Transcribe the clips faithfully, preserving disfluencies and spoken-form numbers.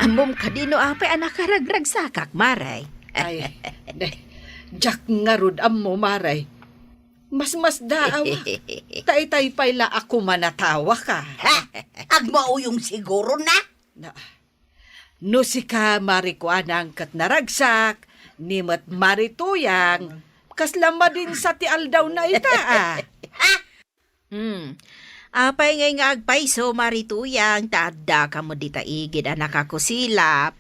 Ammom kadi no apay a nakaragragsakak, Mare? Ay, ne, diak ngarud ammo, Mare. Masmasdaaw. Ta itay pay la a kumanatawaka. Ha? Agmauyong siguro na? Na, no sika, Mari Kuanang, ket naragsak, ni met Mari Tuyang, kasla madinsa ti aldaw na ita, a. Ha? Hmm. Apay ngay nga agpayso, Mari Tuyang, ta adda kamo dita igid a nakakusilap?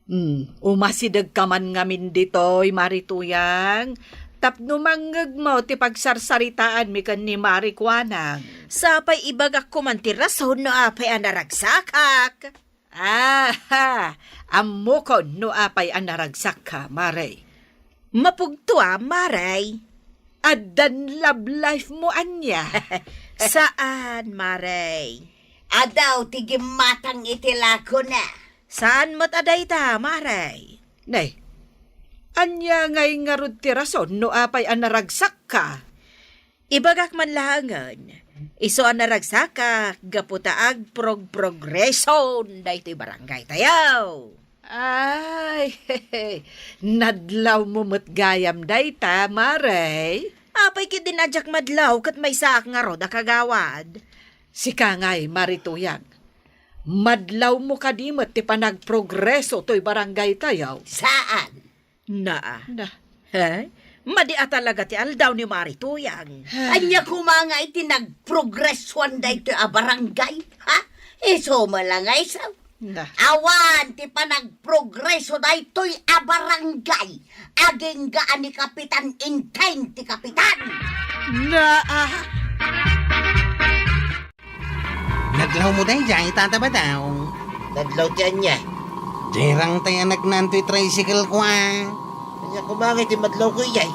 Hmm, umasidegka man ngamin ditoy, Mari Tuyang, tapno mangngegmo ti pagsarsaritaanmi ken ni Mari Kuanang. Sapay ibagak koman ti rason no apay a naragsakak. Aha! Ammokon no apay a naragsakka, Mare. Mapugtoam, Mare. Addan love life mo ania? Saan, Mare. Adaw ti gimmatang iti lagona. Saan met a dayta, Mare? Nay, ania ngay ngarud ti rason no apay a naragsakka? Ibagak man laengen, isu a naragsakak gapu ta agprogprogreson daytoy barangay tayo. Ay, nadlaw mo met gayam dayta, Mare. Apay ket din a diak madlaw ket maysaak ngarud a kagawad. Sika ngay, Mari Tuyang. Madlaw mo kadi met ti panagprogreso toy barangay tayo? Saan? Naa. Na. He? Madi a talaga ti aldaw ni Mari Tuyang. Ania koma nga iti nagprogresoan daytoy a barangay? Ha? Isu met la nga isu. Na. Awan ti panagprogreso daytoy a barangay. Agingga a ni Kapitan Intay ti kapitan. Na, ah. Nadlaw mo daydiay, Tata Badaw. Nadlaw ti ania? Dirang tay a nagnaan toy tricycle ko, a. Ania koma nga iti madlaw ko idiay?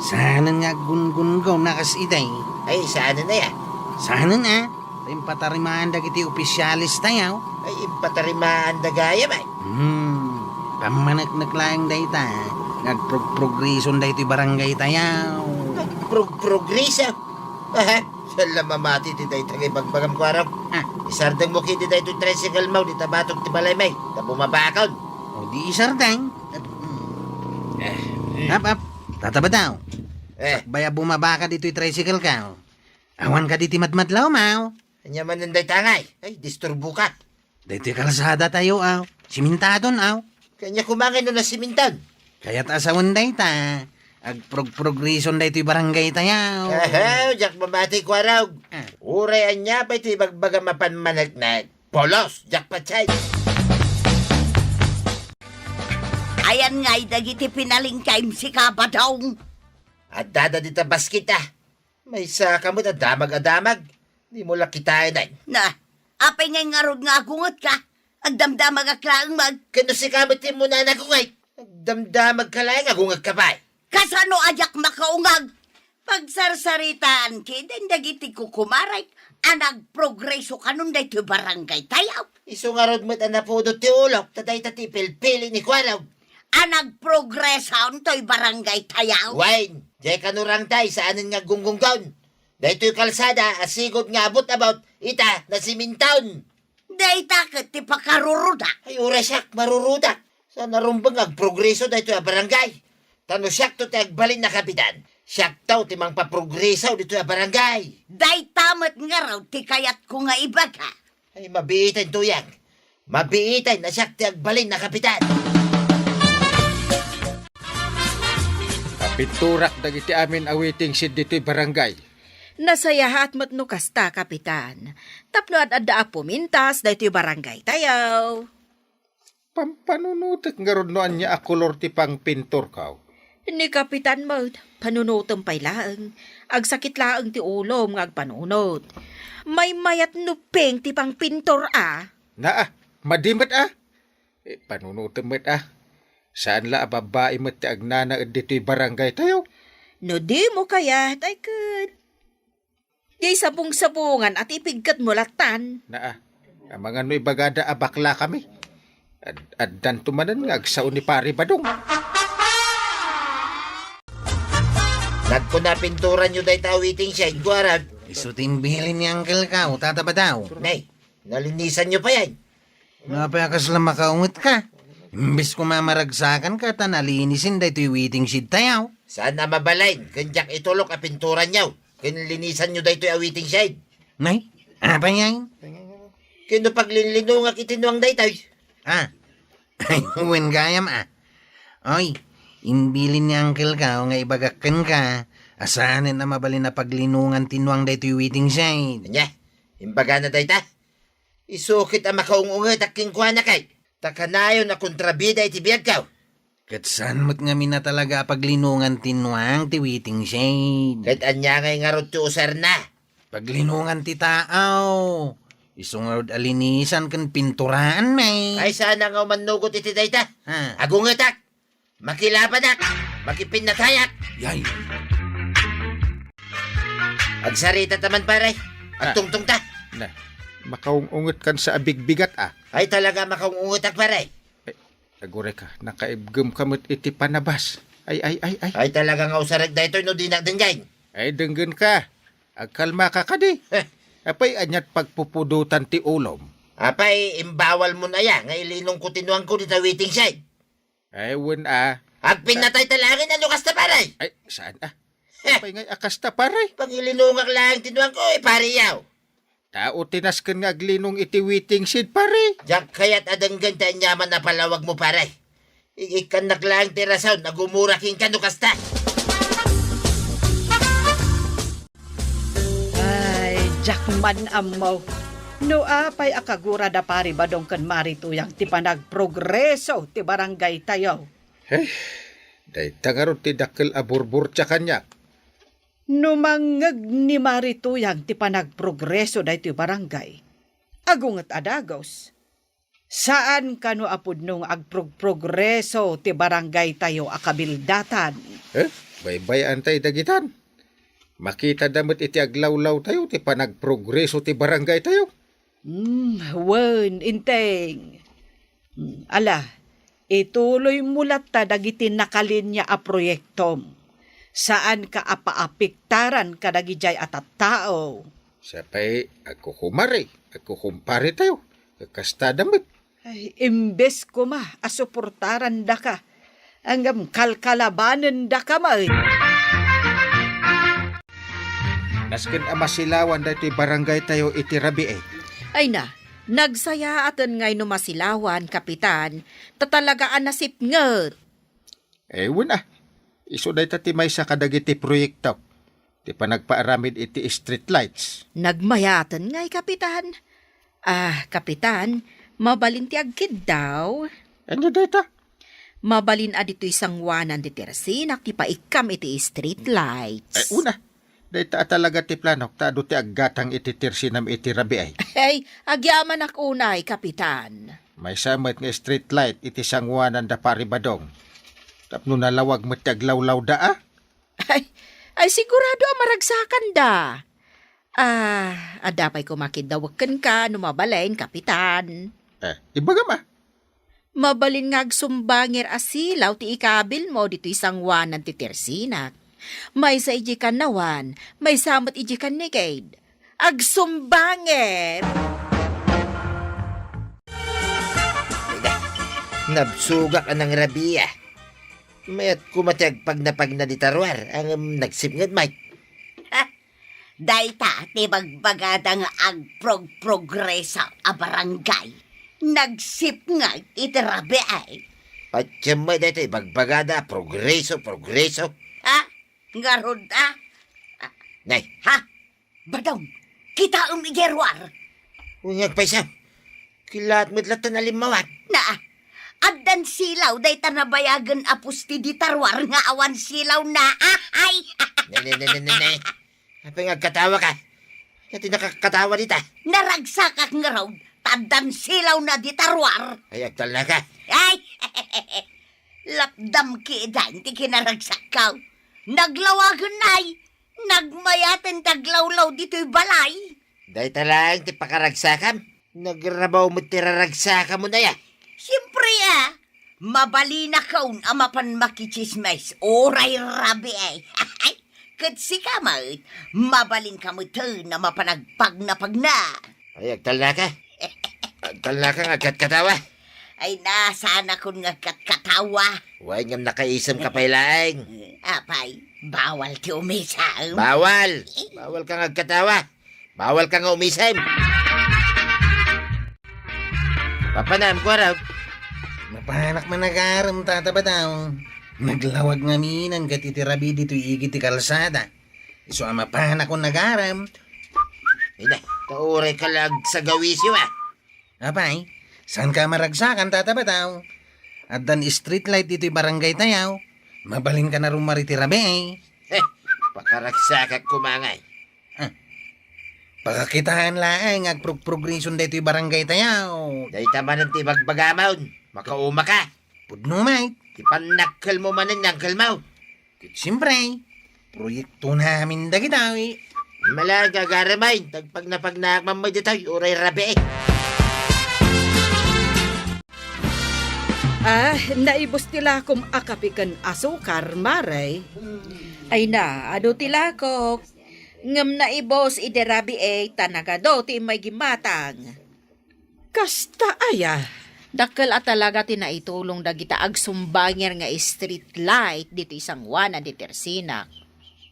Saanen nga aggunggunggaw na kas idiay. Ay, saanen aya? Saanen, a? Ta impatarimaan dagiti opisyales tayo. Ay, impatarimaan da gayam, ay. Hmm, pammaneknek laeng dayta, nga agprogprogreson daytoy barangay tayo. Agprogprogreso? Aha, siya la mamati ti dayta nga ibagbagam, Kuarog. Ah. Isardeng mo kidi daytoy tricycle mo, dita batog ti balay may, ta bumabakon. O di isardeng. Eh. Ap, ap, Tata Badaw. Eh. Sakbay a bumabaka ditoy tricycle ka. Awan kadi ti madmadlaw, maw? Ania manen dayta ngay? Ay, disturbo ka. Daytoy kalsada tayo, aw. Simintadon, aw. Kanya kumangay no nasimintan. Kayat a sawen dayta, agprogprogreson daytoy barangay tayo. Aha, diak mamati, Kuarog. Ah. Uray ania pay ti ibagbaga mapan maneknek. Polos, diak patay. Ayan ngay dagiti pinalingkaim, sika, Badaw. Addada dita basket, a. Maysa ka met a damag a damag. Dimo la kitaen, ay. Na, apay ngay ngarud nga agungetka? Agdamdamagak laeng met. Ken no sika met ti umuna a nagunget, agdamdamagka laeng, agungetka pay. Kasano a diak makaungeg? Pagsarsaritaan kiden dagiti kukumarek a nagprogreso kanon daytoy barangay tayo. Isu ngarud met a napudot ti ulok, ta dayta ti pilpili ni Kuarog. A nagprogreson toy barangay tayo. Wen, diay kanurangtay, saanen nga aggunggunggon. Daytoy kalsada a sigud nga abot-abot, ita, nasiminton. Dayta ket ti pakaruruda. Ay, uray siak, maruruda. Saan a rumbeng nga agprogreso daytoy a barangay. Ta no siakto ti agbalin a kapitan, siakto ti mangpaprogreso ditoy a barangay. Dayta met ngarud ti kayatko nga ibaga. Ay, mabiiten, Tuyang. Mabiiten a siak ti agbalin a kapitan. Napinturak dagiti amin a waiting shed ditoy barangay. Nasayaat met no kasta, Kapitan. Tapno ad-adda a pumintas daytoy barangay tayo. Pampanunotek ngarud no ania a kolor ti pangpintorko. Ni Kapitan met, panunotem pay laeng. Agsakit laeng ti ulom nga agpanunot. Maymayat no pink ti pangpintor a. Naa, madi met a. Eh, panunotem met a. Saan la a babbai met ti agnanaed ditoy barangay tayo. No dimo kayat, ay ket diay sabong-sabongan a ti ipigketmo lattan. Naa, amangan no ibagada a bakla kami. Ad-, addanto manen nga agsao ni Pari Badong. Nagkuna pinturanyo dayta a waiting shed, Kuarog. Isu ti imbilin ni Uncle ko, Tata Badaw. Nay, nalinisanyo pay, ay. Apay a kasla makaunget ka? Imbes koma maragsakan ka ta nalinisen daytoy waiting shed tayo. Saan a mabalin, ken diak itulok a pinturanyo, ken linisanyo daytoy a waiting shed. Nay, apay ngay? Ken no paglinlinungak iti nuang daytoy? Ah, wen gayam, ah. Oy, imbilin ni Uncle Kao nga ibagak kenka, a saanen a mabalin a paglinungan ti nuang daytoy waiting shed. Ania? Imbagana dayta? Isu ket a makaung-ungetak kenkuana kay, ta kanayon a kontrabida iti biagko. Ket saan met ngamin a talaga a paglinungan ti nuang ti waiting shed. Ket ania ngay ngarud ti usarna? Paglinungan ti tao. Isu ngarud a linisan ken pinturaan, may. Ay, saan nga umannugot iti dayta? Ha? Agungetak! Makilabanak! Makipinnatayak! Yay! Agsarita ta man, pare. Ah. Agtungtong ta. Na, makaung-unget kan sa abigbigat, ah. Ay, talaga makaung-ungetak, pare. Ay, aguray ka, nakaibgem ka met iti panabas. Ay, ay, ay, ay. Ay, talaga nga usarek daytoy no dinak denggen. Ay, denggen ka. Agkalma ka kadi. Heh. Apay, aniat pagpupudutan ti ulom? Apay, imbawal mo na ya, nga ilinong ko ti nuangko dita waiting shed. Ay, wen a. Agpinnatay ta laeng, ano kasta, pare? Ay, saan a? Heh. Apay ngay a kasta, pare? Pangilinungak laeng ti nuangko, eh, pare yaw. Tao ti nasken nga aglinong iti waiting shed, pare. Diak kayat a denggen ti aniaman a palawag mo, pare. Ikikkannak laeng ti rason a gumura kenka no kasta. Ay, diak man ammo. No apay a kagura da Pari Badong ken Mari Tuyang ti panagprogreso ti barangay tayo. Hey, dayta ngarud ti dakkel a burburtia kaniak. No mangngeg ni Mari Tuyang ti panagprogreso daytoy barangay, agunget a dagus. Saan kano a pudno nga agprogprogreso ti barangay tayo a kabildatan. Eh, baybay-antay dagitan. Makita da met iti aglawlaw tayo ti panagprogreso ti barangay tayo. Hmm, wen, Inteng. Hmm, ala, ituloy mo latta dagiti nakalinya a proyektom. Saan ka a paapektaran kadagidiay a tattao. Siya pay, agkukumare, agkukumpare tayo. Kastada met. Ay, imbes koma a suportaran daka, ngem kalkalabanen daka met. Nasken a masilawan daytoy barangay tayo iti rabii. Ay na, nagsayaaten ngay no masilawan, Kapitan, ta talaga a nasipnget. Eh, wen a. Isu dayta ti maysa kadagiti proyekto ti panagpaaramid iti street lights. Nagmayaten ngay, Kapitan. Ah, Kapitan, mabalin ti agkiddaw. Ania dayta? Mabalin a ditoy sanguanan ti tersinak ti paikkam iti street lights. Eh, wen a. Dayta a talaga ti planok ta adu ti aggatang iti tersinam iti rabii. Ay, agyamanak unay, Kapitan. Maysa met nga street light iti sanguanan da Pari Badong. Tapno nalawag met ti aglawlawda, a? Ay, ay, sigurado a maragsakanda. Ah, adda pay koma kiddawek kenka no mabalin, Kapitan. Eh, ibagam a. Mabalin nga agsumbanger a silaw ti ikabilmo ditoy sanguanan ti tersinak. Maysa idiay kannawan, maysa met idiay kannigid. Agsumbanger! Nabsogak a nangrabii. Mayat koma ti agpagnapagna dita ruar, ngem nagsipnget met. Ha? Dayta ti bagbagada nga agprogprogreso a barangay. Nagsipnget iti rabii. Patiem met dayta ibagbagada, progreso, progreso. Ha? Ngarud, a? Nay. Ha? Badong, kitaem idiay ruar. Unyag paysa. Kilaat met latta nalimmawat. Naa, addan silaw dayta nabayagen a poste dita ruar nga awan silawna. Ay! Ne, ne, ne, ne, ne, ne. Apay nga agkatawa ka? Ania ti nakakatawa dita? Naragsakak ngarud, ta addan silawna dita ruar. Ay, agtalna ka. Ay! Lapdam kiden ti kinaragsakko. Naglawagen nay. Nagmayaten ti aglawlaw ditoy balay. Dayta laeng ti pakaragsakam. Nagrabaw met ti raragsakam, unay a. Siempre a, mabalinakon a mapan makitsismis uray rabii. Ket sika met, mabalinka meten a mapan agpagnapagna. Ay, agtalnaka. Ag-, Talnaka nga agkatkatawa. Ay, nasanakon nga agkatkatawa. Way, ngem nakaisem ka pay laeng. Eh, apay, bawal ti umisem? Bawal. Bawal ka nga agkatawa. Bawal ka nga umisem. Papanam, Kuarog. Mapanak man agarem, Tata Badaw. Naglawag ngamin ket iti rabii ditoy igid ti kalsada. Isu a mapanakon agarem. Ina, ta uray ka la agsagawisyo, a. Apay, saan ka maragsakan, Tata Badaw? Addan street light ditoy barangay tayo. Mabalin ka na rumari ti rabii. Heh, pakaragsakak koma ngay. Ah. Pakakitaan laeng nga agprog-progreson daytoy barangay tayo. Dayta manen ti ibagbagamon. Makauma ka. Pudno met. Ti pannakkelmo manen nga angkelmo. Ket siempre, proyekto namin dagitoy. Malaga, agarem, ta agpagnapagnaak man met ditoy, uray rabii. Ah, naibus ti lakom a kape ken asukar, Mare. Ay na, adu ti lakok. Ngem naibus idi rabii ta nagadu ti immay gimmatang. Kasta aya? Dakkel a talaga ti naitulong dagita agsumbanger nga street light ditoy sangoanan ti Tersinak.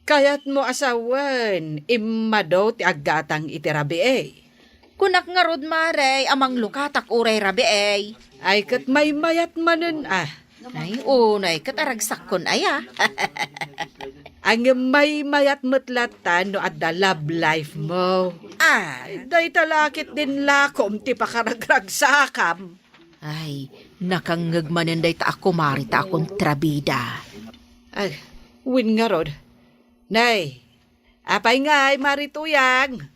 Kayatmo a sawen, immadu ti aggatang iti rabii. Kunak ngarud, Mare, a manglukatak uray rabii. Ay, ket maymayat manen, a. Ay, unay, ket aragsakkon aya. Ngem maymayat met latta no adda love life mo. Ah. Dayta la ketdin lakom ti pakaragragsakam. Ay, nakangngeg manen dayta a kumari ta a kontrabida. Ay, wen ngarud. Nay, apay ngay, Mari Tuyang?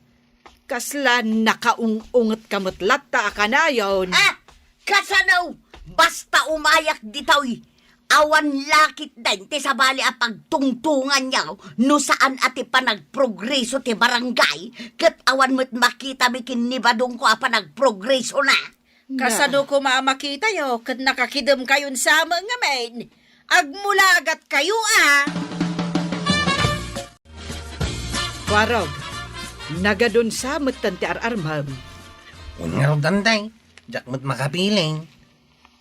Kasla nakaung-unget ka met latta a kanayon. Ah! Kasano? Basta umayak ditoy. Awan lakit den ti sabali a pagtungtunganyo no saan a ti panagprogreso ti barangay, ket awan met makitami ken ni Badongko a panagprogresona. Kasano koma a makitayo ket nakakidemkayon sa met ngamin? Agmulagatkayo a! Kuarog, nagadun sa metten ti ar-armem. Wen ngarud, Antay, diak met makapiling.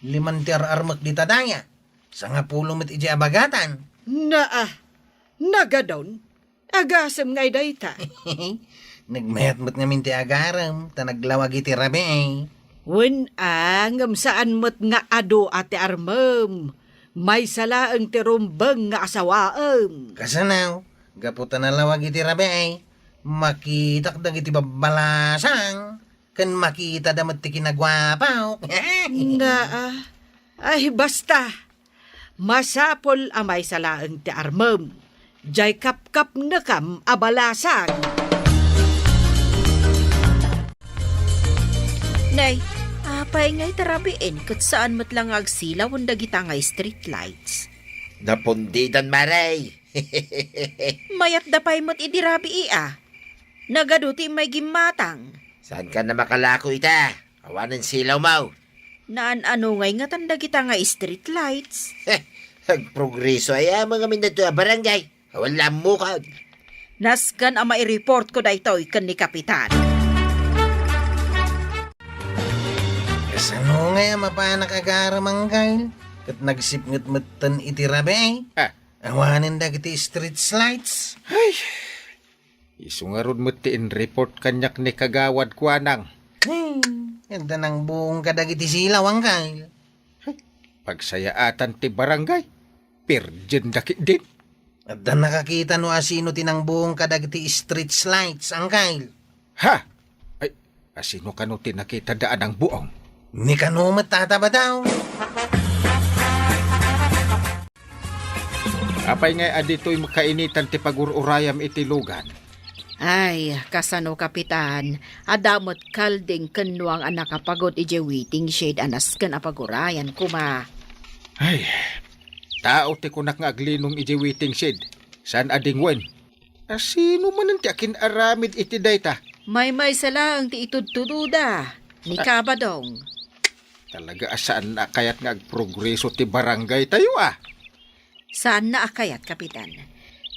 Liman ti ar-armek dita daya. Sangapulo met idiay abagatan. Naa, nagadun? Agasem ngay dayta. Nagmayat met ngamin ti agarem, ta naglawag iti rabii. Wen a, ngem saan met nga adu a ti armem. Maysa laeng ti rumbeng nga asawaem. Kasano? Gapu ta nalawag iti rabii, makitak dagiti babbalasang, ken makitada met ti kinaguapo. Naa. Ay, basta. Masapul a maysa laeng ti armem. Jay kapkapnekam a balasang. Nay, apay ngay ta rabiin ket saan met la nga agsilawen dagita nga street lights? Napundidan, Mare. Mayatda pay met idi rabii a. Nagadu ti immay gimmatang. Saankan a makalako ita? Awanen silawmo. Naan-ano ngay ngatan dagita nga street lights? Agprogreso aya amin daytoy a barangay. Awan la ammokon. Nasken a maireport ko daytoy ken ni Kapitan. Kasano ngay a mapanak agarem, Angkel? Ket nagsipnget metten iti rabii. Ah. Awanen dagiti street lights. Ay, isu ngarud met ti inreport kaniak ni Kagawad Kuanang. Hmm, adda nangbuong kadagiti silaw, Angkel. Pagsayaatan ti barangay, pirdienda ketdin. Adda nakakita no asino ti nangbuong kadagiti street lights, Angkel? Ha? Ay, asino kano ti nakitada a nangbuong? Ni kano met, Tata Badaw? Apay ngay a ditoy kainitan ti pagur-urayam iti lugan? Ay, kasano, Kapitan? Adda met kalding ken nuang a nakapagod idiay waiting shed a nasken a pagurayan koma. Ay, tao ti kunak nga aglinong idiay waiting shed. Saan a dingwen? Asino manen ti akin-aramid iti dayta? Maymaysa laeng ti itudtudoda ni Kabadong. Talaga a saan a kayat nga agprogreso ti barangay tayo, a. Saanna a kayat, Kapitan.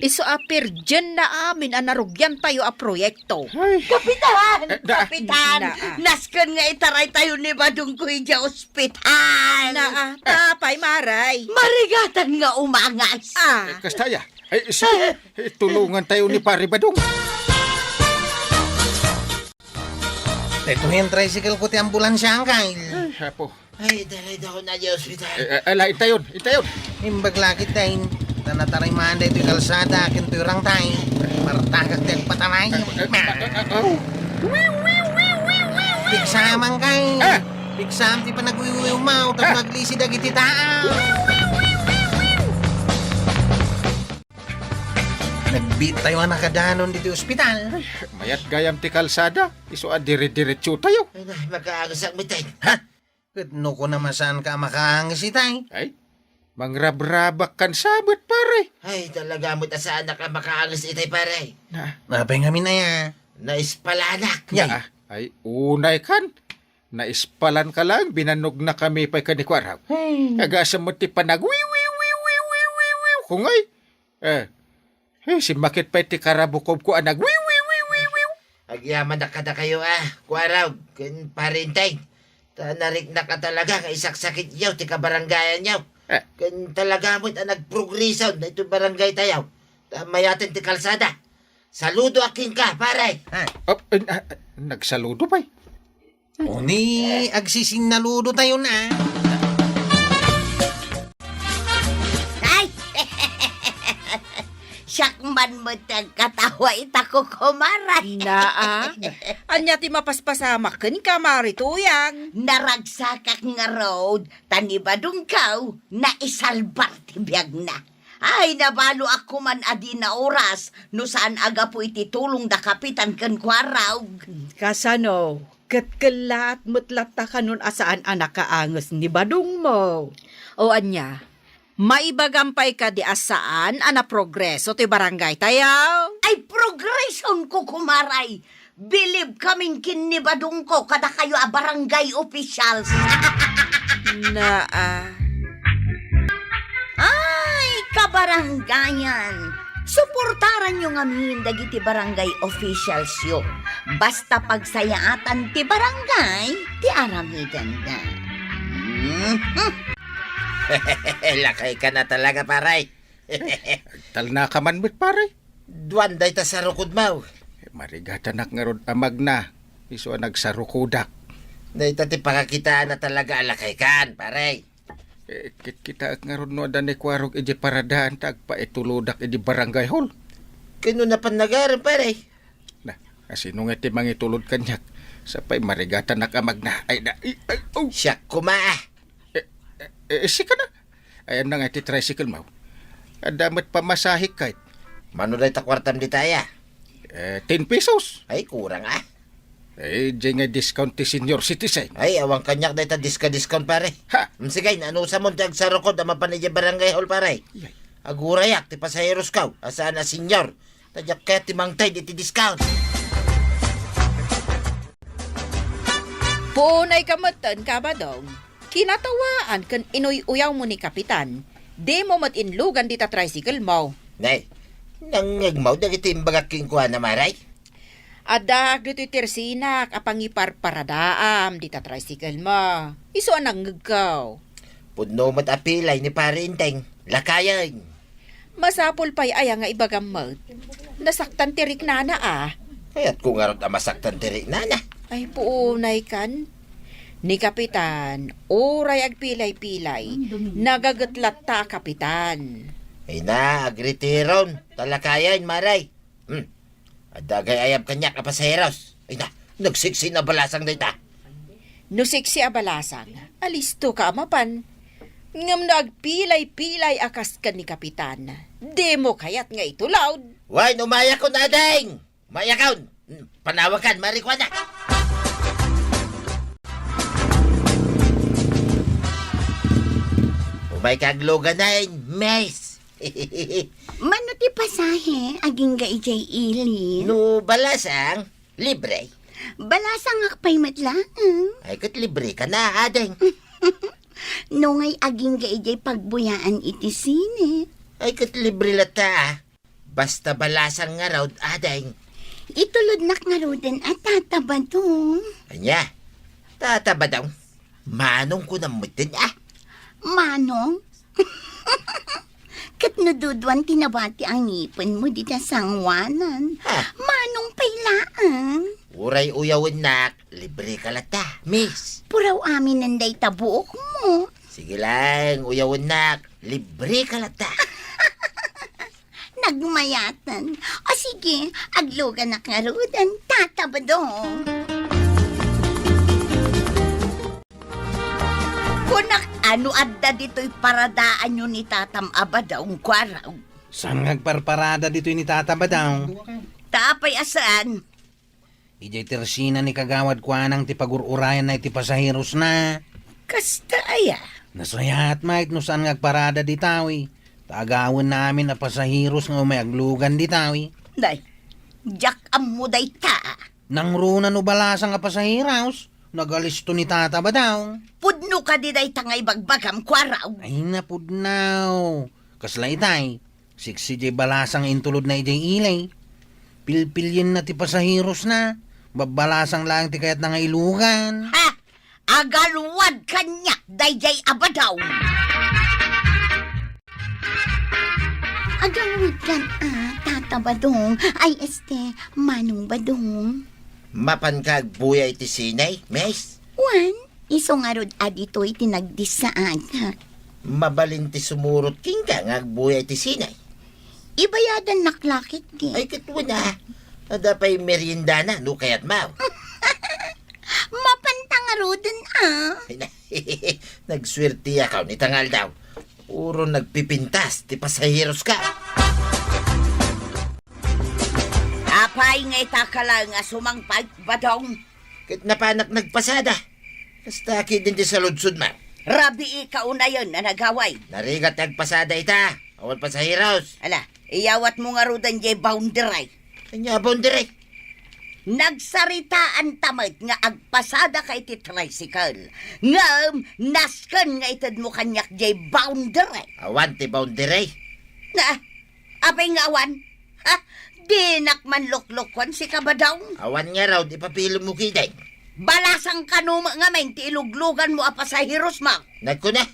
Isu a pirdienna amin a narugiantayo a proyekto. Ay. Kapitan! Eh, da- Kapitan! Naa. Nasken nga itaraytayo ni Badongko idiay ospital. Naa, ta apay, Maray? Marigatan nga umangas. Ah. Eh, kasta aya. Ay, sige. Eh, tulungantayo ni Pare Badong. Daytoy nga tricycle ko ti ambulansya, Angkay. Ay, apo. Ay, dalay dako na di ospital. Eh, eh, ala, intayon, intayon. Imbag lakit, tay. Ta natarimanda itoy kalsada, ken toy rang, tay. Martagak ti agpataray. Eh, eh, eh, eh, oh. Piksam, Angkay. Ah! Piksam ti panagwiwiw mo, tapno aglisi dagiti tao. Nagbiit tayo a nakadanon ditoy ospital. Ay, mayat gayam ti kalsada. Isu a dire-diretso tayo. Ay, na, makaangasak met, tay. Ha? Ket no kunam a saanka a makaangas itay? Ay, mangrabrabak kan sabet, pare. Ay, talaga met a saanak a makaangas itay, pare. Na. Apay ngamin aya? Naispalanak. Ya. Ay, unay kan. Naispalanka lang, binannognakami pay ken ni Kuarab. Ay. Agasem met ti panagwiwiwiwiwiwiwiw. Kungay. Eh. Eh, simmakit pay ti karabukobko a nagwiwiwiwiwiw. Agyamanak kadakayo, a, Kuarab, ken Pare Enteng. Ta nariknak a talaga nga isaksakityo ti kabarangayanyo. Eh. Ken talaga met a nagprogreso daytoy barangaytayo. Ta mayaten ti kalsada. Saludo a kenka, pare. Ah. Oh, eh, ah, nagsaludo pay. Uni, agsisinnaludo tayo na. Ay! Siak man met ti agkatawa ita, kukumaray. Naa? Ania ti mapaspasamak kenka, Mari Tuyang? Naragsakak ngarud, ta ni Badongko, naisalbar ti biagna. Ay, nabaloak koman a dina oras no saan a gapu iti tulong da Kapitan ken Kuarab. Kasano? Ket kellaat met latta kanon a saan a nakaanges ni Badongmo. O ania, maibagam pay kadi a saan a naprogreso ti barangaytayo? Ay, progreson, kukumaray! Bilib kaming ken ni Badongko kadakayo a barangay officials. Naa. Ay, kabarangayan! Suportaranyo ngamin dagiti barangay officialsyo. Basta pagsayaatan ti barangay ti aramidenda. Mhm. Lakayka na talaga, pare. Agtalnaka man met, pare. Duan dayta sarukodmo. Marigatanak ngarud a magna, isu a nagsarukodak. Dayta ti pakakitaanna talaga a lakaykan, pare. Eh, kitkitaek ngarud no adda ni Kuarog idiay paradaan ta agpaitulodak idiay barangay hall. Ken no napan nagaren, pare? Na, asino nga ti mangitulod kaniak? Sapay marigatanak a magna. Ay, na, ay, ay, oh. Siak koma, ah. Eh, eh, eh, sika na. Ayan na nga ti tricycle mo. Adda met pamasahek kayt. Mano dayta kuartam dita aya? Eh, ten pesos. Ay, kurang, ah. Eh, diay nga discount ti senior citizen. Ay, awan kaniak dayta diska-discount, pare. Ha? Mm, sige, nanusamon ti agsarukod a mapan idiay barangay hall, pare. Yay. Agurayak ti pasaherosko a saan a senior. Ta diak kayat ti mangted iti discount. Puonay ka metten, Kabadong. Kinatawaan ken inuy-uyawmo ni Kapitan. Dimo met inlugan dita tricycle mo. Nay, nangngegmo dagiti imbagak kenkuana, Maray? Addaak ditoy tersinak a pangiparparadaam dita tricycle mo. Isu a nangngegko. Pudno met a pilay ni Pare Enteng. Lakayen. Masapul pay aya nga ibagam met? Nasaktan ti riknana, a. Kayatko ngarud a masaktan ti riknana. Ay, puonay kan. Ni Kapitan, uray agpilay-pilay, nagaget latta a kapitan. Ay na, agretiron. Ta lakayen, Maray. Hmm. Adda gayam kaniak a pasaheros. Ay na, nagsiksi na balasang dayta. No siksi a balasang, alisto ka a mapan. Ngem no agpilay-pilay a kas ken ni Kapitan, dimo kayat nga itulod. Wen, umayakon, ading! Umayakon! Hmm, panawagan, marikuana! Umayka agluganen, miss! Mano ti pasahe, agingga idiay ili? No balasang, libre. Balasangak pay met laeng. Ay, ket libre ka na, ading. No ngay agingga idiay pagbuyaan iti sine? Ay, ket libre latta, a. Basta balasang ngarud, ading. Itulodnak ngaruden a Tata Badong. Ania? Tata Badong? Manong kunam metten, ah? Manong? Ket no duduan ti nabati a ngipenmo dita sangoanan, ha? Manong pay laeng. Uray uyawennak, libre ka latta, miss. Puraw aminen dayta buokmo. Sige lang, uyawennak, libre ka latta. Nagmayaten. O sige, agluganak ngaruden, Tata Badong. Kunak, ano adda ditoy paradaanyo ni Tatam a Badong, Kuarog? Saan nga agparparada ditoy ni Tata Badong? Ta apay a saan? Idiay tersina ni Kagawad Kuanang ti pagur-urayanna iti pasaherosna. Kasta aya? Nasayaat met no saan nga agparada ditawi. Ta agawenna amin a pasaheros nga umay aglugan ditawi. Nay, diak ammo dayta. Nangruna no balasang a pasaheros, nagalisto ni Tata Badong. Pudno kadi dayta nga ibagbagam, Kuarog? Ay, napudno. Kasla itay, siksi diay balasang intulodna idiay ili. Pilpilienna ti pasaherosna. Babbalasang laeng ti kayatna nga ilugan. Ha? Agalwad kaniak daydiay a Badong. Agalwadkan a, Tata Badong. Ay, este, Manong Badong. Mapanka agbuya iti sine, miss? Wen, isu ngarud a ditoy ti nagdissaagak. Mabalin ti sumurot kenka nga agbuya iti sine. Ibayadannak la ketdi. Ay, ket wen a. Adda pay meriendana no kayatmo. Mapanta ngaruden a. Ay, na-, nagsuerteakaw ita nga aldaw. Puro nagpipintas ti pasaheroska. Apay nga ita ka laeng a sumangpet, Badong? Ket napanak nagpasada. Kasta ketdin ti saludsodmo. Rabiika unayen a nagaway. Narigat ti agpasada ita. Awan pasaheros. Ala, iyawatmo ngaruden diay boundary. Ania a boundary? Nagsaritaanta met nga agpasadaka iti tricycle. Ngem nasken nga itedmo kaniak diay boundary. Awan ti boundary. Na, apay nga awan? Ha? Dinak man luklukuan, sika, Badong? Awan ngarud, ipapilem mo ketdin. Balasang kano met ngamin ti ilugluganmo a pasaherosmo. Nagkuna,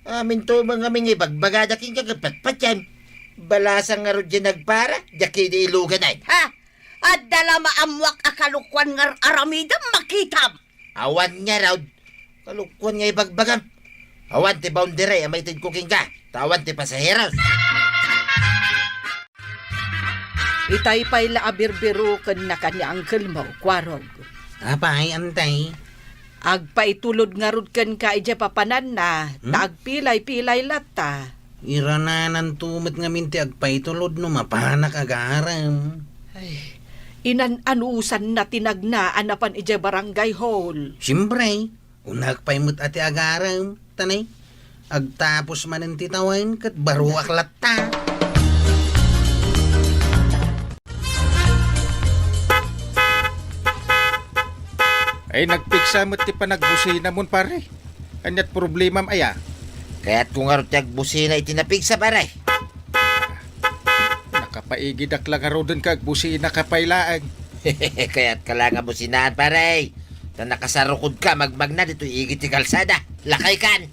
aminto met ngamin nga ibagbagada kenka ket patpatiem. Balasang ngarud diay nagpara, diak ketdi iluganen. Ha? Adda la maammoak a kalokuan nga ar-aramidem, makitam. Awan ngarud. Kalokuan nga ibagbagam. Awan ti boundary a maitedko kenka, ta awan ti pasaheros. Itay pay la a birbirokennak ni angkelmo, Kuarog. Apay, Antay? Agpaitulod ngarud kenka idiay papananna, hmm? Ta agpilay-pilay latta. Iranananto met ngamin ti agpaitulod no mapanak agarem. Ay, inan-anusanna ti nagnaan a napan idiay barangay hall. Siempre, kunak pay met a ti agarem, tanay. Agtapos manen ti tawen ket baroak latta. Ay, nagpigsa met ti panagbusinamon, pare. Aniat problemam aya? Kayatko ngarud ti agbusina iti napigsa, pare. Nakapaigidak la ngaruden ket agbusinaka pay laeng. Kayatka la nga businaan, pare. Ta nakasarukodka magmagna ditoy igid ti kalsada. Lakaykan.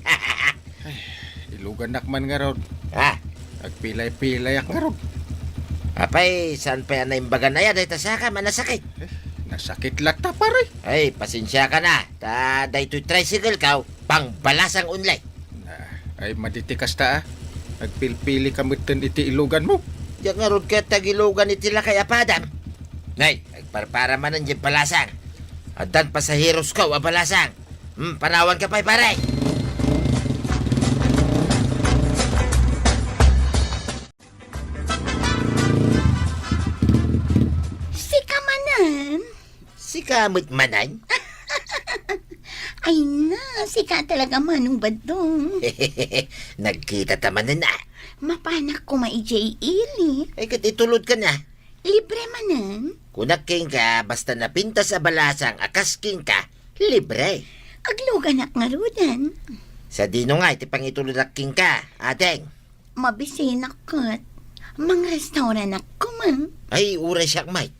Ay, ilugannak man ngarud. Ha? Agpilay-pilayak ngarud. Apay, saan pay a naimbagan aya dayta sakam a nasakit? Eh, nasakit latta, pare. Ay, pasensiakan a. Ta daytoy tricycle ko, pangbalasang only. Na, ay, madi ti kasta a. Agpilpilika metten iti iluganmo. Diak ngarud ket agilugan iti lakay a padam. Nay, agparpara manen diay balasang. Addan pasaherosko a balasang. Hmm, panawanka pay, pare. Sika manen? Sika met manen? Ay na, sika talaga, Manong Badong. Nagkitata manen a. Mapanak koma idiay ili. Ay, ket itulodka na. Libre manen? Kunak kenka, basta napintas a balasang a kas kenka, libre. Agluganak ngaruden. Sadino ngay ti pangitulodnak kenka, ading? Mabisinak ket. Mangrestauranak koma. Ay, uray siak met.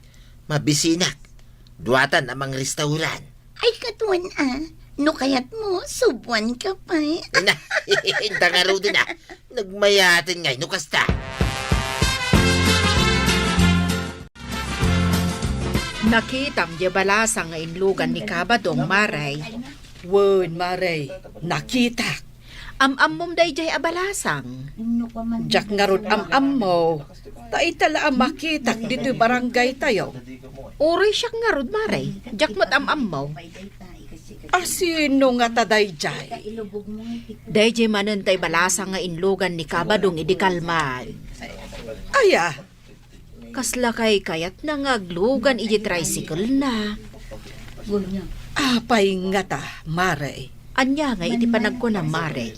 Mabisinak. Duatan a mangrestauran. Ay, katuan a. No kayatmo, subuanka pay. Ay na, inta ngaruden a. Nagmayaten ngay no kasta. Nakitam diay balasang nga inlugan ni Kabadong, Mare. Wen, Mare, nakitak. Am-ammom daydiay a balasang? Diak ngarud am-ammo. Ta ita la a makitak ditoy barangaytayo. Uray siak ngarud, Mare. Diak met am-ammo. A sino ngata daydiay? Daydiay manen tay balasang nga inlugan ni Kabadong idi kalman. Aya? Kasla kaykayatna nga aglugan iti tricycle-na. Apay ngata, Mare? Ania ngay iti panagkunam, Mare?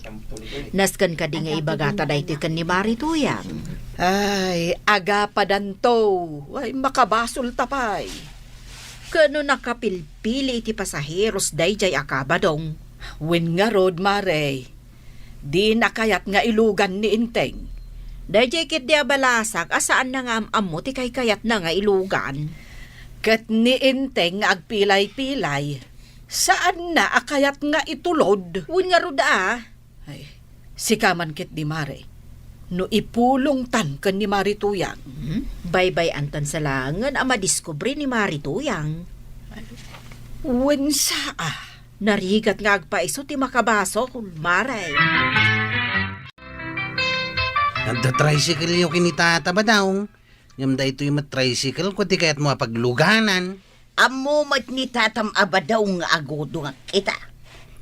Nasken kadi nga ibagata daytoy ken ni Mare Tuyang? Ay, agapadanto. Ay, makabasolta pay. Ket no nakapilpili iti pasaheros daydiay a Kabadong? Wen ngarud, Mare. Dina kayat nga ilugan ni Enteng. Daydiay ketdi a balasang a saanna nga am-ammo ti kaykayatna nga ilugan. Ket ni Enteng nga agpilay-pilay, saanna a kayat nga itulod. Wen ngarud a. Ay, sika man ketdi, Mare. No ipulongtan ken ni Mare Tuyang. Hmm? Baybay-antan sa laengen a madiskubre ni Mare Tuyang. Wen saa. Narigat nga agpaiso ti makabasol, Mare. Adda tricycle-yo ken ni Tata Badong. Ngem daytoy met tricycle-ko ti kayatmo a pagluganan. Ammo met ni Tatam a Badong nga agudongak ita.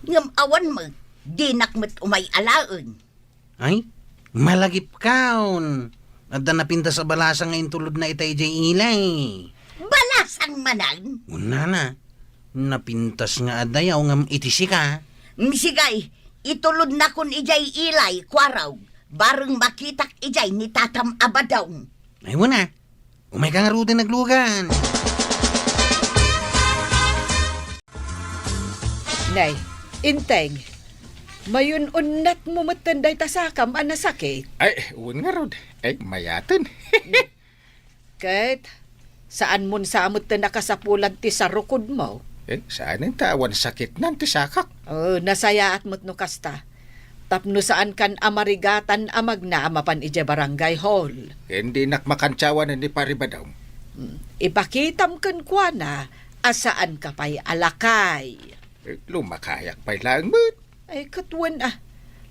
Ngem awan met, dinak met umay alaen. Ay, malagipkaon. Adda napintas a balasang nga intulodna ita idiay ilay. Balasang manen? Unana, napintas nga adda yaw ngem iti sika. Mm, sige, itulodnakon idiay ilay, kuarog, bareng makitak idiay ni Tatam a Badong. Ay, wen a. Umayka ngaruden aglugan. Nay, Enteng, mayun-unnatmo metten dayta sakam a nasakit. Ay, wen ngarud. Ay, mayaten. Ket, saanmon sa metten a kasapulan ti sarukodmo? Eh, saanen ta awan sakitnan ti sakak. Oh, nasayaat met no kasta. Tapno saankan a marigatan a magna a mapan idiay barangay hall. Ken dinak makantiawan ni Pari Badong. Hmm. Ipakitam kenkuana a saanka pay a lakay. Eh, lumakayak pay laeng met. Ay, ket wen a.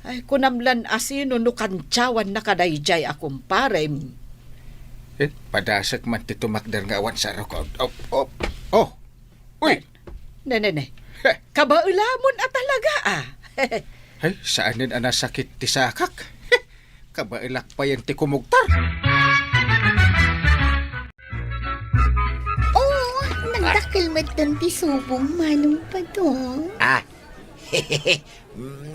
Ay, kunam lan a sino no kantiawanna kadaydiay a kumparem. Eh, padasek man ti tumakder nga awan sarukod. Oh, oh, oh. Uy! Ne, ne, ne. Heh. Kabaelamon a talaga, a. Ay, saanen a nasakit ti sakak. Kabaelak payen ti kumugtar. Oh, nagdakkel metten ti subong, Manong Padong. Ah,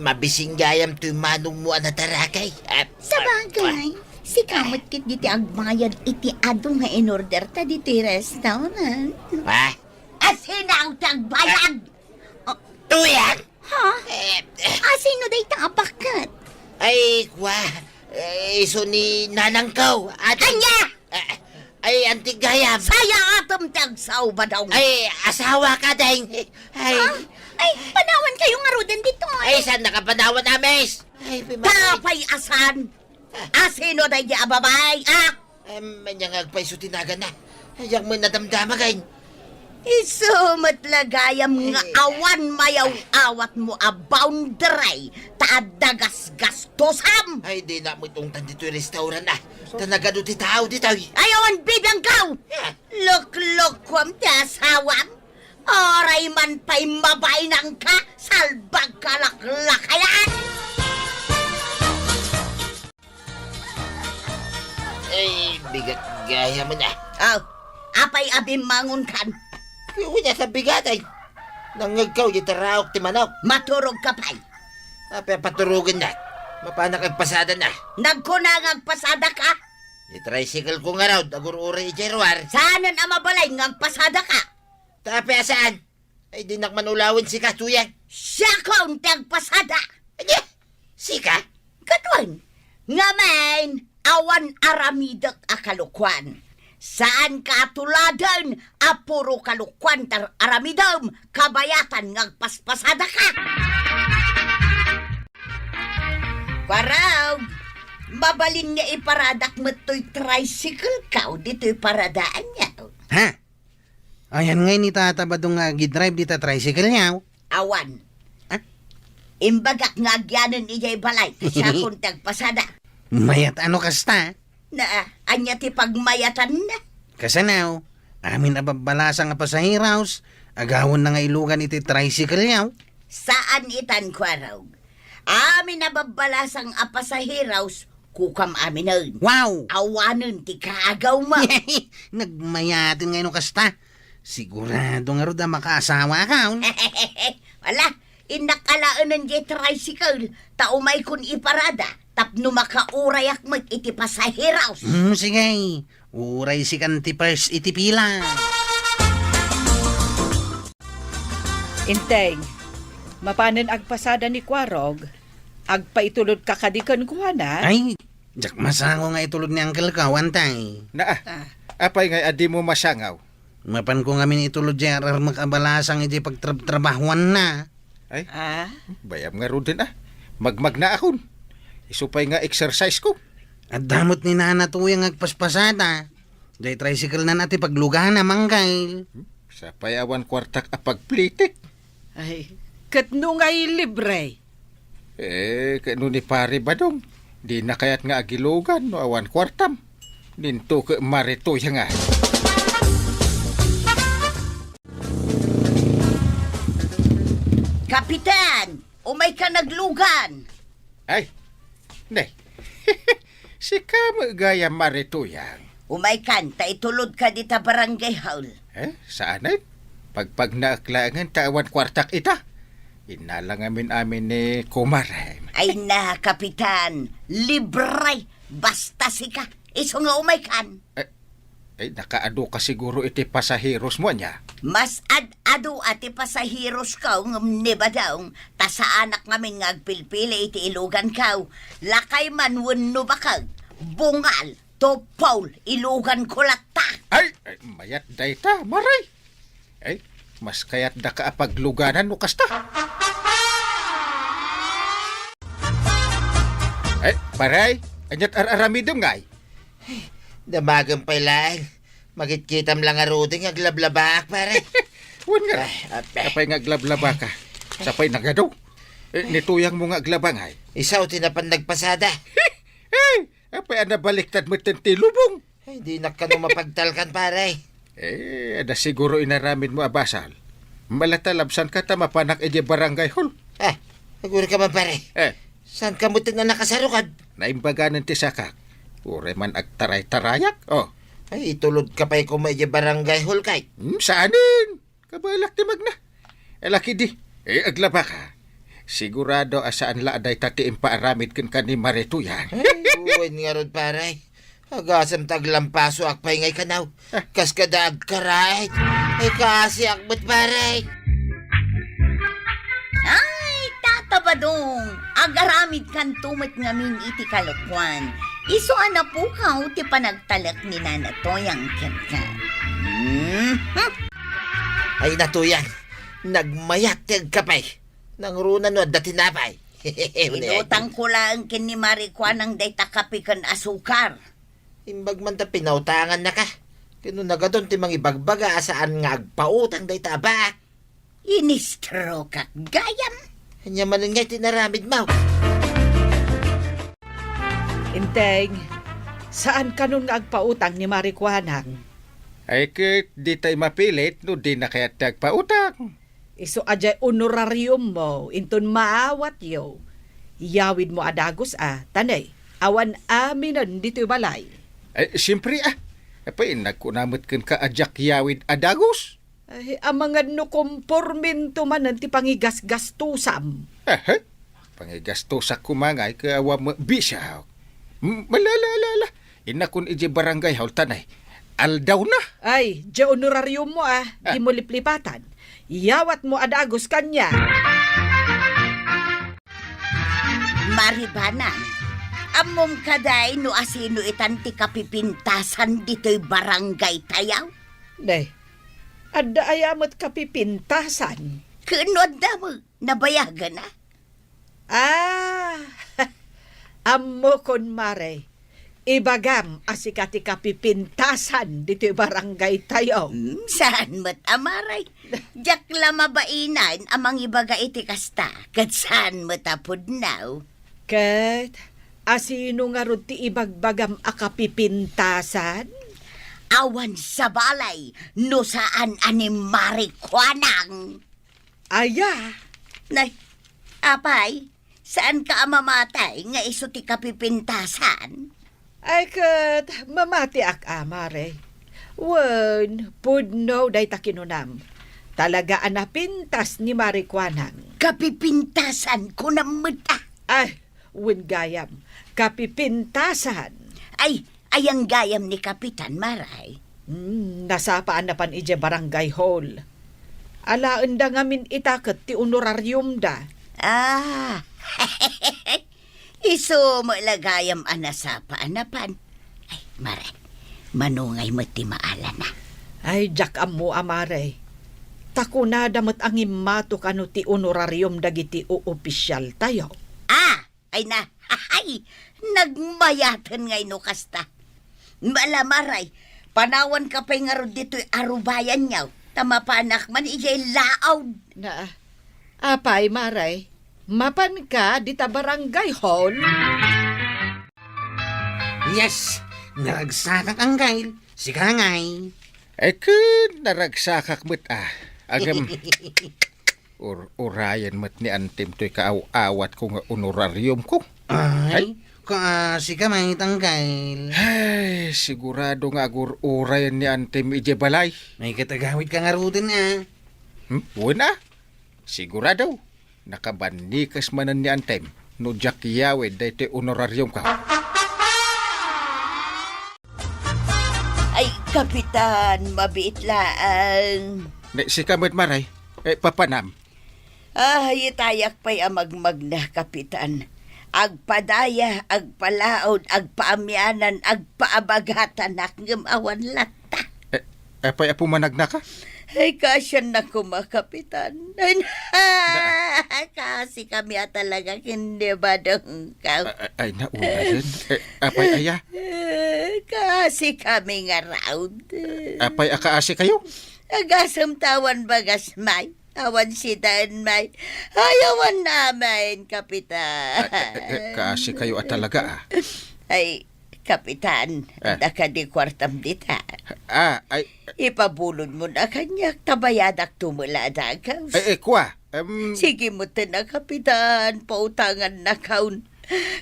mabising gayam toy manongmo a natarakay. Ah, sabagay, sika met ketdi ti agbayad iti adu nga inorderta ditoy restaurant. Ah? Asino ti agbayad? Ah, oh. Tuyang? Ha? Eh, eh. Asino dayta a bakket? Ay, kwa. Eh, isu ni nanangko. Adi. Ania? Eh, ay, anti gayam. Sayaatem ti agsao, Badong. Ay, asawaka, deng. Ay. Ha? Ay, panawankayo ngaruden ditoy. Ay, saannaka panawan, Amis? Ay, pi-, Tapay a saan? Asino daydi a babai, a? Em, ania nga agpaiso ti naganna? Diak met nadamdama, ken. Isu met la gayam nga awan mayaw-awatmo a boundary ta adda gasgastusam. Ay, dinak met ungtan ditoy restaurant, a. Ta nagadu ti tao ditoy. Ay, awan bibiangkaw! Ah. Loklokuam ti asawam. Uray man pay mabainangka, salbagka laklakayan! Ay, bigat gayam, a. Aw, apay a bimmangonkan? Wen a, sa bigat, ay. Nangngegko iti raok ti manok. Maturogka pay. Apay a paturogennak? Mapanak agpasada na. Nagkuna nga agpasadaka? Ti tricycle-ko ngarud, agur-uray idiay ruar. Saanen a mabalin nga agpasadaka? Tapay a saan? Ay, dinak man ulawen sika, Tuyang. Siakon ti agpasada. Ania? Sika? Ket wen, ngamin, awan aramidek a kalokuan. Saanka a tuladen a puro kalokuan ti aramidem, kabayatan nga agpaspasadaka. Kuarog, mabalin nga iparadak met toy tricycle ka o ditoy paradaanyo. Ha? Ayan ngay ni Tata Badong nga agidrive dita tricycle niya. Awan. Ah? Imbagak nga agyanen idiay balay, ta siakon ti agpasada. Mayat ano kasta? Na, ania ti pagmayatanna? Kasanaw, amin a babbalasang a pasaheros, agawonna nga ilugan iti tricycle yaw. Saan itan, Kuarog. Amin a babbalasang a pasaheros, kukam aminen. Wow! Awanen ti kaagawmo. Nagmayaten ngay no kasta. Sigurado ngarud a makaasawa akon. Wala, innak alaenen diay tricycle, ta umaykon iparada, tapno makaurayak met iti pasaheros. Hmm, sige. Uray sikan ti first iti pila. Inteng, mapanen agpasada ni Kuarog, agpaitulodka kadi kenkuana? Ay, diak masango nga itulod ni Uncle ko, antay. Naa, Ah. apay ngay a dimo masangaw? Mapanko ngamin itulod diay ar-armek a balasang idiay pagtrab-trabahoanna. Ay, Ah? bayam ngaruden a. Magmagnaakon. Isu pay nga exercise ko. Adda met ni Nana Tuyang agpaspasada. Diay tricycle nan a ti paglugana, Manggay. Hmm? Sapay awan kuartak a pagplitik. Ay, ket no ngay libre? Eh, ket no ni Pare Badong, dina kayat nga agilugan no awan kuartam. Dinto ket Mare Tuyang a. Kapitan, umayka naglugan. Ay, ne. Sika met gayam, Mare Tuyang. Umaykan, ta itulodka dita barangay hall. Eh, saanen? Pagpagnaak laengen ta awan kuartak ita. Innala ngamin amin ni kumarem. Ay na, Kapitan, libre, basta sika. Isu nga umaykan. Eh, Ay, nakaadu ka siguro iti pasaheros mo, ania? Mas ad-adu a ti pasaheros ko ngem ni Badong, ta saanak ngamin nga agpilpili iti ilugan ko. Lakay man wenno bakag, bungal, tupol, ilugan ko latta. Ay, ay, mayat dayta, Maray. Ay, mas kayat daka a pagluganan no kasta. Ay, Paray, aniat ar-aramidem ngay? Damagen pay laeng. Makitkitam la ngaruden nga aglablabaak, pare. Wen nga. Ay, apay. Apay nga aglablabaka? Sapay nagadu. Eh, ni Tuyang mo nga aglaba ngay. Isu ti napan nagpasada. Eh, apay a nabaliktad metten ti lubong? Ay, dinak kano mapagtalkan, pare. Eh, adda siguro inaramid mo a basol. Mala ta labsanka ta mapanak idiay barangay hall. Ah, agurika man, pare. Eh. Saanka metten a nakasarukad? Naimbaganen ti sakak. Uray man agtaray-tarayak, oh. Ay, itulodka pay koma idiay barangay hall, kay. Hmm, saanen? Kabalak ti magna. Alakidi, eh, aglabaka. Sigurado a saan la a dayta ti impaaramid kenka ni Mare Tuyang. Ay, wen ngarud, pare. Agasem ta aglampasoak pay ngay kanaw. Ah. Kas kada agkaraid. Ay, kaasiak met, pare. Ay, Tata Badong, agaramidkanto met ngamin iti kalokuan. Isu a napukaw ti panagtalek ni Nana Tuyang kenka. Hmm? Ay, Natuyang, nagmayat ti agkape. Nangruna no adda tinapay. Inutangko laeng ken ni Mare Kuanang dayta kape ken asukar. Imbag man ta pinautangannaka. Ken no nagadun ti mangibagbaga a saan nga agpautang dayta a baak. Inistrokak gayam. Ania manen ngay ti inaramidmo? Inteng, saan kanon nga agpautang ni Mare Kuanang? Ay ket, ditay mapilit no dina kayat ti agpautang. Isu a diay honorariummo inton maawatyo. Yawidmo a dagus a, ta ne, awan aminen ditoy balay. Ay, siempre a. Apay, nagkuna met kenka a diak yawid a dagus? Ay, amangan no kompormento manen ti pangigasgastusam. Aha. Pangigastusak koma ngay ket awan met bisiak. M-, ala, ala, ala, ala. Innakon idiay barangay hall ta ne, aldawna. Ay, diay honorariummo a, Ah. dimo liplipatan. Yawatmo a dagus kaniak. Maribanang, Ammom kadi no asino itan ti kapipintasan ditoy barangay tayo? Nay, adda aya met kapipintasan? Ken no adda met, nabayagen a? Ah, ammokon, Mare. Ibagam a sika ti kapipintasan ditoy barangay tayo. Hmm, saan met a, Mare? Diak la mabainan a mangibaga iti kasta, ket saan met a pudno. Ket asino ngarud ti ibagbagam a kapipintasan? Awan sabali no saan a ni Mare Kuanang. Aya? Nay, apay, saanka a mamati nga isu ti kapipintasan? Ay, ket mamatiak a, Mare. Wen, pudno dayta kinunam. Talaga a napintas ni Mare Kuanang. Kapipintasan, kunam met a. Ay, wen gayam, kapipintasan. Ay, ayan gayam ni Kapitan, Mare. Hmm, nasapa a napan idiay barangay hall. Alaenda ngamin ita ket ti honorariumda. Ah, isu met la gayam a nasapa a napan. Ay, Mare, manungay met ti maalana. Ay, diak ammo a, Mare. Ta kunada met a ngimmato kano ti honorarium dagiti oopisialtayo. Ah, ay na, ay, nagmayaten ngay no kasta. Mala, Mare, panawanka pay ngarud ditoy arubayanyo, ta mapanak man idiay laod. Na, apay, Mare, mapanka dita barangay hall? Yes, naragsakak, Anggail. Sika ngay. Ay, ket naragsakak met a. Agam, ur-urayen met ni Antem toy kaaw-awatko nga honorariumko. Ay, ay, kaasi ka met, Anggail. Ay, sigurado nga agur-urayen ni Antem idiay balay. Ay, ket agawidka ngaruden a. Hmm? Wen a. Sigurado, nakabannikes manen ni Antem no diak yawid daytoy honorariumko. Ay, Kapitan, mabiit laeng. Ne, sika met, Mare. Eh, papanam? Ah, itayak pay a magmagna, Kapitan. Agpadaya, agpalaod, agpaamianan, agpaabagatanak, ngem awan latta. Eh, apay a pumanagnaka? Ay, kaasiannak koma, Kapitan. Ay, na-, kaasi kami a talaga ken ni Badongko. A-, a-, ay, naulayen. Eh, apay aya? Eh, kaasi kami ngarud. Apay a kaasi kayo? Agasem ta awan bagas, may. Awan sitaen, may. Ay, awan amin, Kapitan. Ay, eh, eh, kaasi kayo a talaga, ah. Ay, Kapitan, ah, adda kadi kuartam dita. Ah, ay. Ipabulodmon a kaniak, ta bayadakto met la a dagas. Eh, eh, kua, em. Sige met ten a, Kapitan, pautangannakon.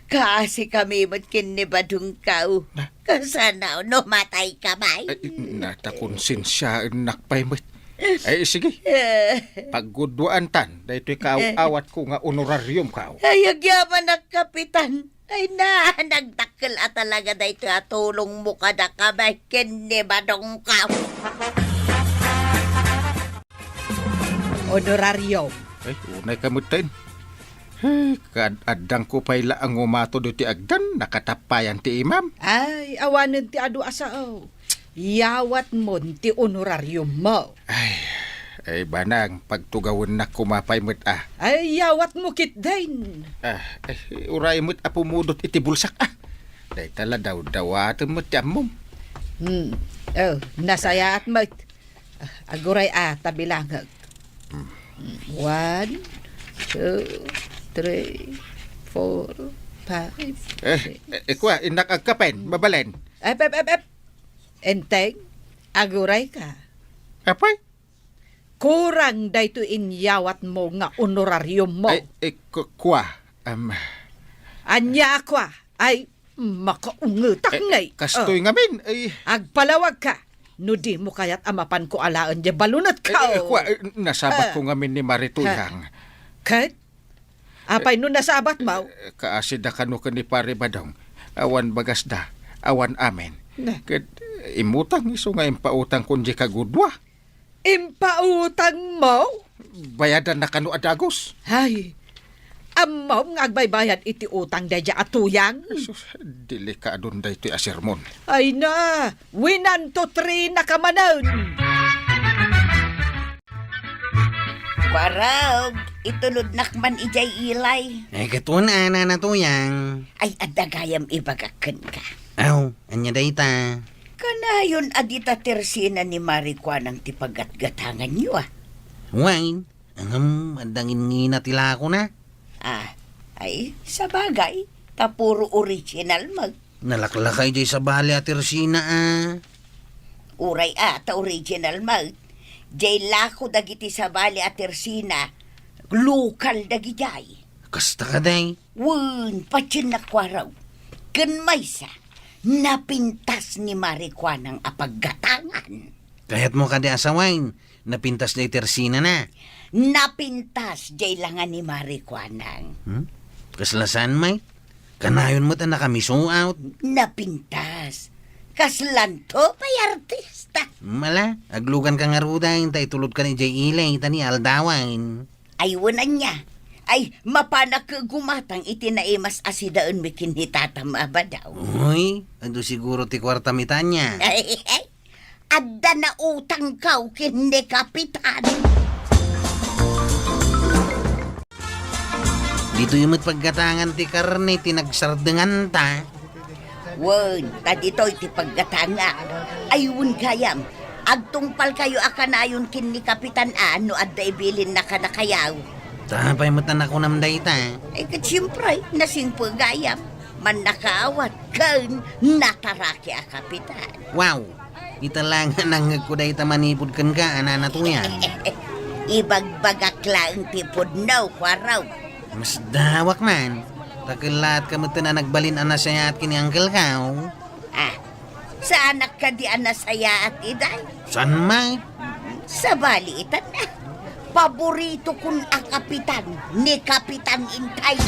Kaasi kami met ken ni Badongko. Na? Kasano no matayka, may? Ay, natakonsensiaennak pay met. Ay, sige. Eh. Pagguduantan, daytoy kaaw-awatko nga honorariumko. Ay, agyamanak, Kapitan. Ay na, nagdakkel a talaga daytoy a tulongmo kadakami ken ni Badongko. Honorarium. Ay, unay ka met ten. Ay, kad-, addangko pay la a ngumato ditoy agdan, nakatappayan ti imam. Ay, awanen ti adu a sao. Yawatmon ti honorariummo. Ay, ay, banang, pagtugawennak koma pay met a. Ay, yawatmo ketdin. Ah, ay, uray met a pumudot iti bulsak a. Dayta la dawdawatem met ti ammom. Hmm. Oh, nasayaat met. Ah, aguray a, ta bilangek. Hmm. One, two, three, four, five, eh, six. Eh, eh, kua, innak agkapen, mabalin. Ep, ep, ep, ep. Enteng, agurayka. Apay? Kurang daytoy inyawatmo nga honorariummo. Ay, eh, ku-, kua, em. Ania a kua? Ay, makaungetak ngay. Eh, kastoy ngamin, ay. Agpalawagka. No dimo kayat a mapanko alaen diay balunetko. Eh, eh, kua, eh, nasabatko ngamin ni Mare Tuyang. Ket? Apay no nasabatmo? Eh, kaasida kano ken ni Pare Badong. Awan bagasda, awan amin. Na. Ket immutang isu nga impautangkon diay kagudua. Impautangmo? Bayadanna kano a dagus. Ay, Ammom nga agbaybayad iti utang daydiay a tuyang? Sus, delikadon daytoy a sermon. Ay na, winanto trinaka manen. Kuarog, itulodnak man idiay ilay. Ay, ket wen a, Nana Tuyang. Ay, adda gayam ibagak kenka. Aw, ania dayta? Kanayon a dita tersina ni Mari Kuanang ti paggatgatanganyo, a? Wen, ngem adda ngingina ti lakona. Ah, ay, sabagay, ta puro original met. Nalaklaka idiay sabali a tersina, a. Uray a, ta original met. Diay lako dagiti sabali a tersina, lokal dagidiay. Kasta kadi? Wen, patiennak kuarog. Ken maysa, napintas ni Mari Kuanang a paggatangan. Kayatmo kadi a sawen, napintas diay tersinana? Napintas diay langa ni Mari Kuanang. Hmm? Kasla saan, Mike? Kanayon met a nakamisuot. Napintas. Kaslanto pay artista. Mala, agluganka ngaruden, ta itulodkan idiay ilay, ta ni aldawen. Ay, wen ania. Ay, mapanak gumatang iti naimas a sidaenmi ken ni Tatam a Badaw. Uy, adu siguro ti kuartam ita ania. Ay, ay, adda nautangko ken ni Kapitan. Ditoy met paggatangan ti karne ti nagsardenganta. Wen, ta ditoy ti paggatangak. Ay, wen gayam, agtungpalkayo a kanayon ken ni Kapitan a no adda ibilinna kadakayo. Ta apay met a nakunam dayta? Ay, ket siempre, nasingpet gayam. Mannakaawat ken nataraki a kapitan. Wow! Ita la nga nangngegko dayta manipud kenka, a Nana Tuyang. Ibagbagak laeng ti pudno, kuarog. Masdawak man. Ta kellaatka metten a nagbalin a nasayaat ken ni Uncle Kao. Ah, saanak kadi a nasayaat, iday? Saan, Mike? Sabali itan, ah. Paboritokon a kapitan ni Kapitan Intay.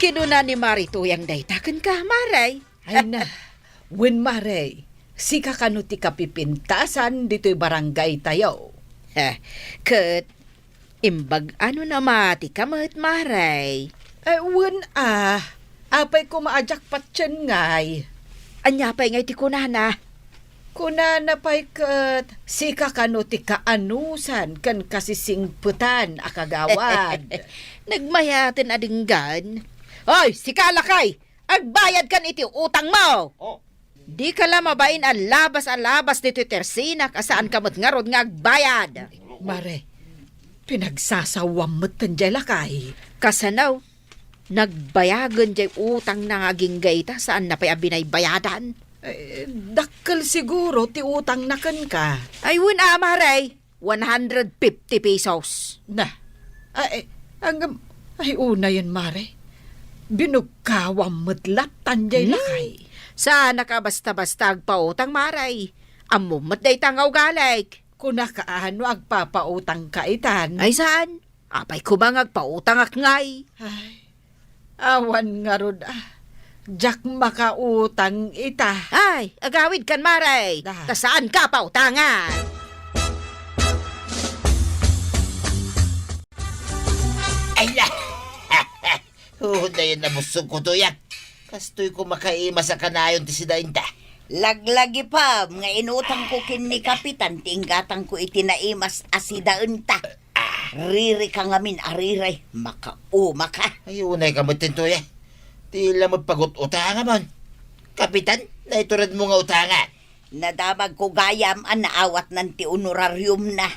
Kinuna ni Mari Tuyang dayta kenka, Mare. Ay na, wen, Mare, sika kano ti kapipintasan ditoy barangaytayo? Heh, ket imbag-anona matika met, Mare? Eh, wen a, apay koma a diak patien ngay? Ania pay ngay ti kunana? Kunana pay ket, sika kano ti kaanusan ken kasisingpetan a kagawad? Nagmayaten a denggan. Hoy, sika lakay! Agbayadkan iti utangmo! Oh. Dika la mabain a labas a labas ditoy tersinak a saanka met ngarud nga agbayad. Mare, pinagsasawam metten diay lakay. Kasano? Nagbayagen diay utangna nga agingga ita, saanna pay a binaybayadan. Eh, dakkel siguro ti utangna kenka. Ay, wen a, Mare, one hundred fifty pesos. Na, ay, ang, ay, unayen, Mare. Binugkawam met lattan diay Hmm. lakay. Saanka basta-basta agpautang, Mare. Ammom met dayta nga ugalik. Kunaka a no agpapautangka itan? Ay, saan? Apay koma nga agpautangak ngay? Ay, awan ngarud, ah. Diak makautang ita. Ay, agawidkan, Mare. Da. Ta saanka pautangan. Ay, la! Oh, dayon nabusogko, Tuyang. Kastoy ko makaimas a kanayon ti sidaenta. Laglagipem nga inutangko ken ni Kapitan ti inggatangko iti naimas a sidaenta. Ririka ngamin a riri, makaumaka. Ay, unayka met, Tuyang. Ti la met pagut-utangamon. Kapitan, naituredmo nga utangan. Nadamagko gayam a naawatnan ti honorariumna.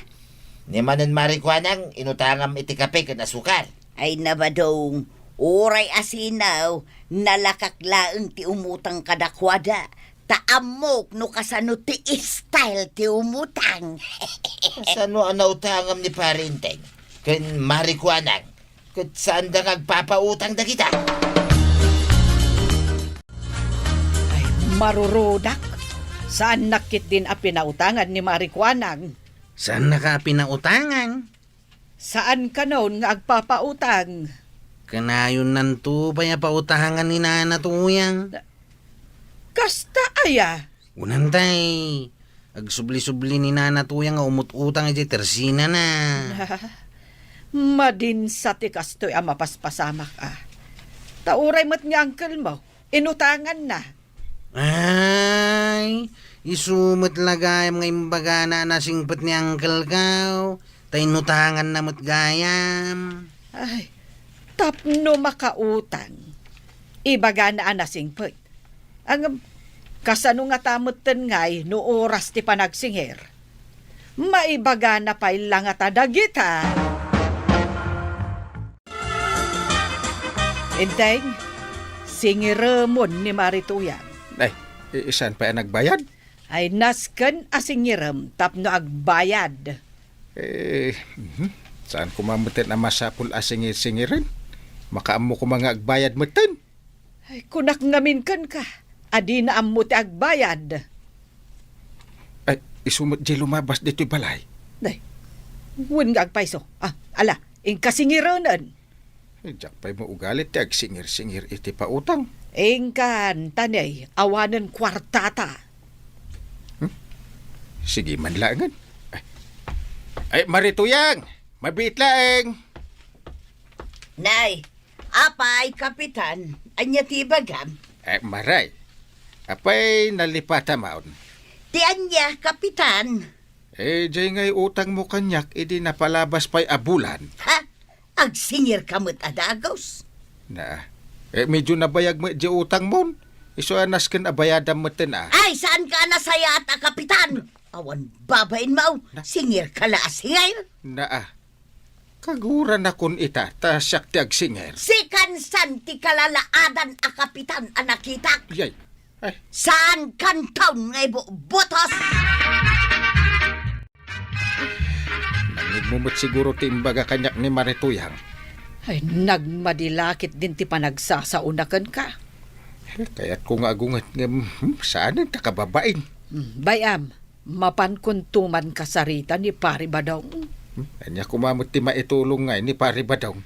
Ni manen Mari Kuanang, inutangam iti kape ken asukar. Ay, nabadong, uray asinaw, nalakak laeng ti umutang kadakuada. Ta ammok no kasano ti style ti umutang. Kasano a nautangam ni Pari Enteng ken Mari Kuanang ket saanda nga agpapautang dagita? Ay, marurudak. Saannak ketdin a pinautangan ni Mari Kuanang. Saannaka a pinautangan? Saan kanon nga agpapautang? Kanayonnanto pay a pautangan ni Nana Tuyang. Kasta aya? Kunantay, Agsubli-subli ni Nana Tuyang nga umut-utang idiay tersinana. Madinsa ti kastoy a mapaspasamak a. Ta uray met ni uncle mo, inutanganna. Ay, isu met la gayam nga imbagana a nasingpet ni uncle ko, ta inutanganna met gayam. Ay, tapno makautang, ibagana a nasingpet. Ngem, kasano ngata metten ngay no oras ti panagsingir? Maibagana pay la ngata dagita. Enteng, singiremon ni Mari Tuyang. Ay, i-, saan pay a nagbayad? Ay, nasken a singirem tapno agbayad. Eh, mhm. Saan koma metten a masapul a singir-singiren? Makaammo koma nga agbayad metten. Ay, kunak ngamin kenka, a dina ammo ti agbayad. Ay, isu met diay lumabas ditoy balay. Ay, wen nga agpayso. Ah, ala, inka singirenen. Ay, diak pay maugali ti agsingir-singir iti pautang. Inkan, ta ne, awanen kuartata. Hmm? Sige man laengen. Ay, ay, Mari Tuyang! Mabiit laeng! Nay, apay, Kapitan, ania ti ibagam? Eh, Mari, apay nalipatamon? Ti ania, Kapitan? Eh, diay ngay utangmo kaniak idi napalabas pay a bulan. Ha? Agsingirka met a dagus? Na, eh, medyo nabayag met diay utangmon. Isu a nasken a bayadam metten a. Ay, saanka a nasayaat a Kapitan? Awan babainmo, singirka la a singir. Na, ah. Kaguranakon ita, ta siak ti agsingir. Sikan san ti kalalaadan a Kapitan a nakitak. Yay. Ay. Saankan taon nga ibubutos? Nangngegmo met siguro ti imbaga kaniak ni Mari Tuyang. Ay, nagmadi la ketdin ti panagsasaona kenka. Eh, kayatko nga agunget ngem, hmm, saanen ta kababain. Hmm, bay-am, mapankonto man kasarita ni Pari Badong. Hmm, ania koma met ti maitulong ngay ni Pari Badong?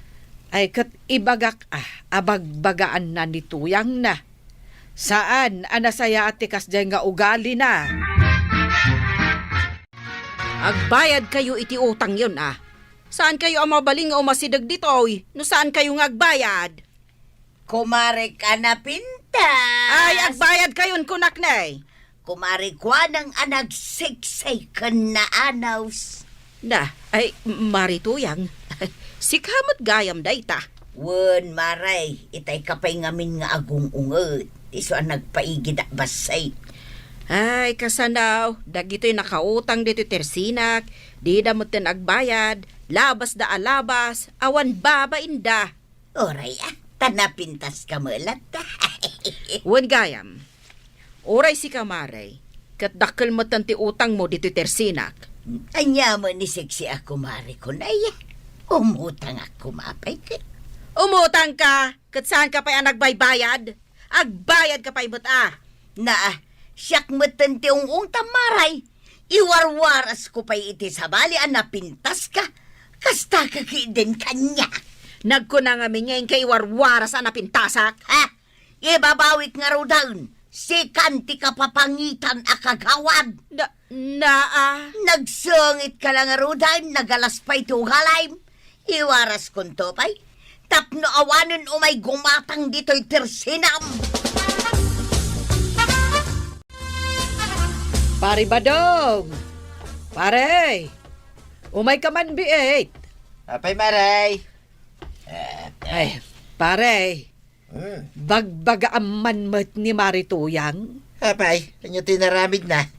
Ay, ket ibagak, ah, a bagbagaanna ni Tuyangna. Saan a nasayaat ti kasdiay nga ugalina. Agbayadkayo iti utangyon, a. Saankayo a mabalin nga umasideg ditoy no saankayo nga agbayad. Kumarek a napintas. Ay, agbayadkayon, kunak ne. Kumarek kuanang a nagsiksay ken naanaws. Na, ay, Mari Tuyang, sika met gayam dayta. Wen, Mari, itay ka pay ngamin nga agung-unget, isu a nagpaigid a bassit. Ay, kasano, dagitoy nakautang ditoy tersinak, dida metten agbayad, labasda a labas, awan babainda. Uray, a, ta napintaska met latta. Wen gayam. Uray sika, Mari, ket dakkel metten ti utangmo ditoy tersinak. Ania met ni siksi a kumare ko, nay? Umutangak koma pay ket. Umutangka, ket saanka pay a nagbaybayad? Agbayadka pay met a. Na, siak metten ti ung-ungtam, Mari. Iwarwarasko pay iti sabali a napintaska. Kasta ka ketdin kaniak. Nagkuna ngamin nga inka iwarwaras a napintasak. Ha? Ibabawik ngaruden, sikan ti kapapangitan a kagawad. Na, naa. Nagsengitka la ngaruden, nagalas pay ti ugalim. Iwaraskonto pay, tapno awanen umay gumatang ditoy tersinam. Pari Badong! Pare! Umayka man biit! Apay, Mari? Eh, ay, pare, hmm. Bagbagaam man met ni Mari Tuyang. Apay, ania ti inaramidna?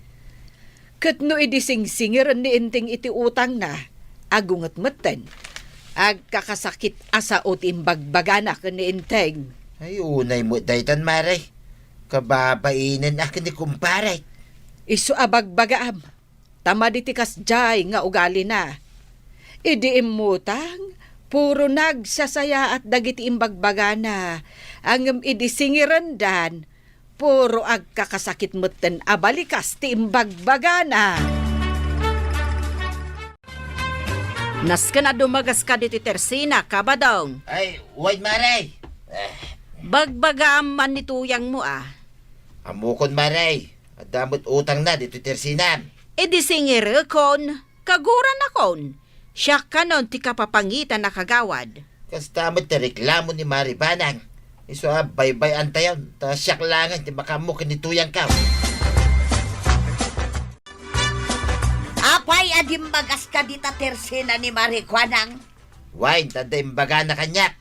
Ket no idi singsingiren ni Enteng iti utangna, agunget metten. Agkakasakit a sao ti imbagbagana ken ni Enteng. Ay, unay met daytan, Mari. Kababainen a ken ni kumpare. Isu a bagbagaam. Ta madi ti kasdiay nga ugalina. Idi immutang, puro nagsasayaat dagiti imbagbagana, ngem idi singirendan, puro agkakasakit metten a balikas ti imbagbagana. Nasken a dumagaska ditoy tersinak, Badong. Ay, wen, Mari. Eh. Bagbagaam man ni tuyangmo, a. Ammokon, Mari. Adda met utangna ditoy tersinam. Idi singirekon, kaguranakon, siak kanon ti kapapangitan a kagawad. Kasta met ti reklamo ni Mari Banang. Isu a baybay-antayon, ta siak laengen ti makaammo ken ni Tuyangko. Apay a dimmagas ka dita tersena ni Mari Kuanang? Wen, ta adda imbagana kaniak.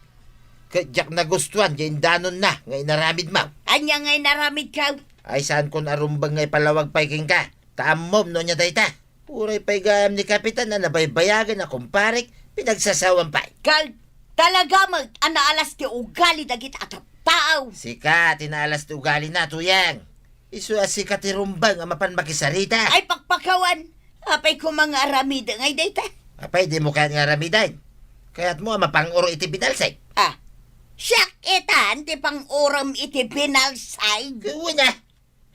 Ket diak nagustuan ti indanonna nga inaramidmo. Ania nga inaramidko? Ay, saankon a rumbeng nga ipalawag pay kenka. Ta ammom no ania dayta. Uray pay gayam ni Kapitan a nabaybayagen a kumparek, pinagsasawam pay. Ket talaga met a naalas ti ugali dagiti a tattao. Sika ti naalas ti ugalina, Tuyang. Isu a sika ti rumbeng a mapan makisarita. Ay, pakpakawan! Apay koma nga aramidek ngay dayta? Apay, dimo kayat nga aramiden? Kayatmo a mapang-uro iti binalsig? Ah, siak itan ti pang-urom iti binalsig? Wen a.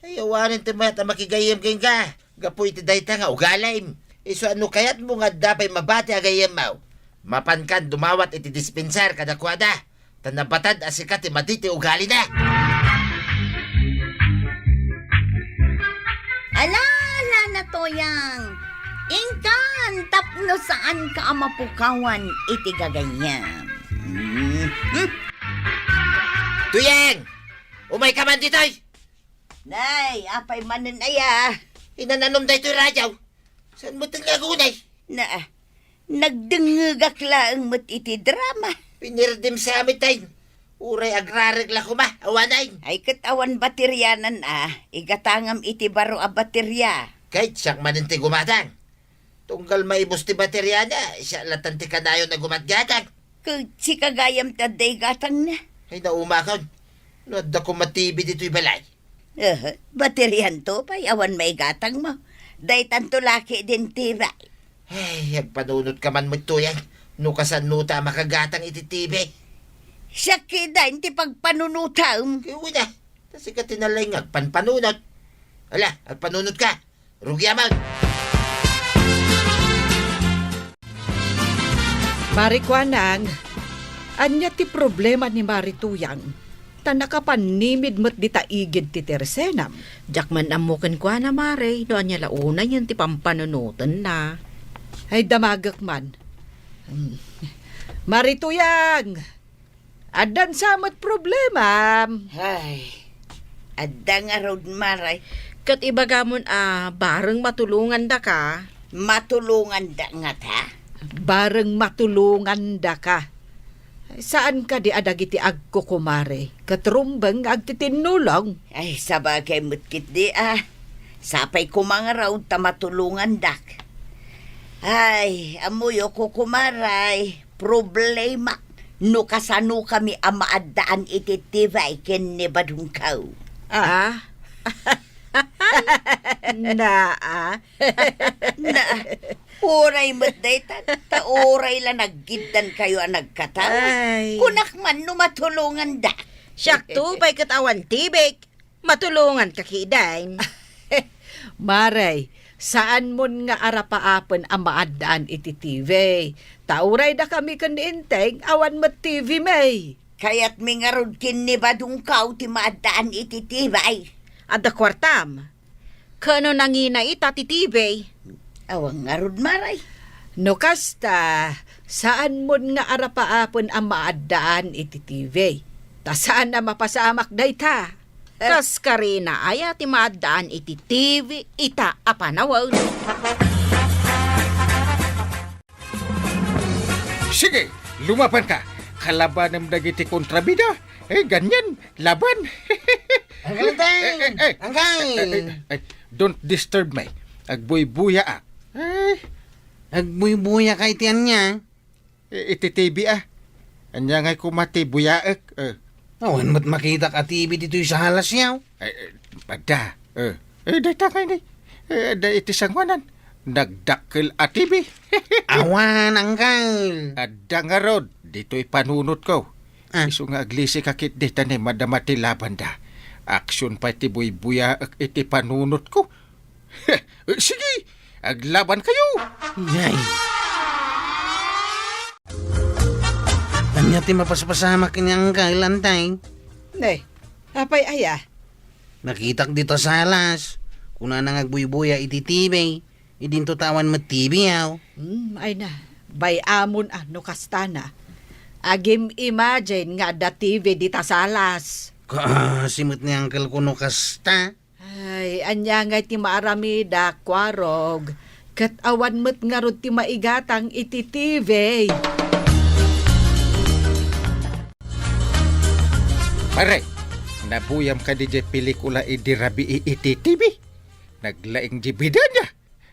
Ay, awanen ti mayat a makigayyem kenka. Gapu iti dayta nga ugalim. Isu a no kayatmo nga adda pay mabati a gayyemmo, mapankan dumawat iti dispensar kadakuada. Ta nabatad a sika ti madi ti ugalina. Ala, ala na, Tuyang. Inkan tapno saanka a mapukawan iti gagayyem. Hmm. Hmm. Tuyang! Umayka man ditoy! Nay, apay manen aya? Inananom daytoy radio. Saan met nga agunay? Na, nagdengngegak laeng met iti drama. Pinirdim sa amin tayo. Uray agrareg la koma, awanen. Ay, ket awan baterianan a, igatangam iti baro a bateria. Kayat siak manen ti gumatang. Tunggal maibus ti bateriana, siak latan ti kanayon a gumatgatang. Ket sika gayam ti adda igatangna. Ay, naumakon. No adda koma T V ditoy balay. Eh, baterianto pay, awan maigatangmo. Daytanto la ketdin T V. Ay, agpanunot ka man met, Tuyang. No kasano ta makagatang iti T V? Siak ketdin ti pagpanunotam. Ket wen a, ta sika ti nalaing nga agpanpanunot. Ala, agpanunot ka. Rugiaman! Mari Kuanang, ania ti problema ni Mari Tuyang? Ta nakapannimid met dita igid ti tersenam. Diak man ammo kenkuana, Mari, no ania la unayen ti pampanunotenna. Ay, damagek man. Hmm. Mari Tuyang! Addan sa met problemam. Ay, adda ngarud, Mari. Ket ibagamon a bareng matulongandaka. Matulongandak ngata? Bareng matulongandaka. Saan kadi a dagiti agkukumare ket rumbeng nga agtitinnulong? Ay, sabagay met ketdi a. Sapay koma ngarud ta matulongandak. Ay, ammoyo, kukumaray. Problema no kasanokami a maaddaan iti T V ken ni Badongko. Ah? Naa. Na, uray met dayta, ta uray la naggiddankayo a nagkatawa. Ay. Kunak man no matulonganda. Siakto pay ket awan T V. Matulonganka ketdin. Mari, saanmon nga arapaapen a maaddaan iti T V. Ta uray dakami ken ni Enteng, awan met T V mi. Kayatmi ngarud ken ni Badongko ti maaddaan iti T V. Adda kuartam. Ken no nangina ita ti T V? Awan ngarud, Mari. No kasta, saanmon nga arapaapen a maaddaan iti T V. Ta saan a mapasamak dayta. Kas karina aya ti maaddaan iti T V ita a panawen? Sige, lumabanka. Kalabanem dagiti kontrabida. Eh, ganyan, laban. Uncle Teng! Eh, eh, eh. Uncle! Eh, eh, eh, don't disturb me. Agbuybuyaak. Eh. Agbuybuya ka iti ania? I-, iti T V, ah. Ania ngay koma ti buyaek? Eh. Awan met makitak a T V ditoy salasyo. Eh, eh, adda. Eh, eh, dayta kayni. Eh, adda iti sangoanan. Nagdakkel a T V. Awan, Uncle. Adda ngarud, ditoy panunotko. Ah. Isu nga aglisika ketdi ta ni madama ti labanda. Aksyon pay ti buybuyaek iti panunotko. Eh, sige, aglabankayo! Ay. Ania ti mapaspasamak ken ni Uncle, Antay? Ne, apay aya? Nakitak dita salas. Kunana nga agbuybuya iti T V. Idinto ta awan met T V, aw. Hmm, ay na. Bay-amon a no kastana. Agim-imagine nga adda T V dita salas. Kaasi met ni uncle ko no kasta. Ay, ania ngay ti maaramida, Kuarog? Ket awan met ngarud ti maigatang iti T V. Pare, nabuyam kadi jay pelikula idi rabii iti T V? Naglaing jay bidanya.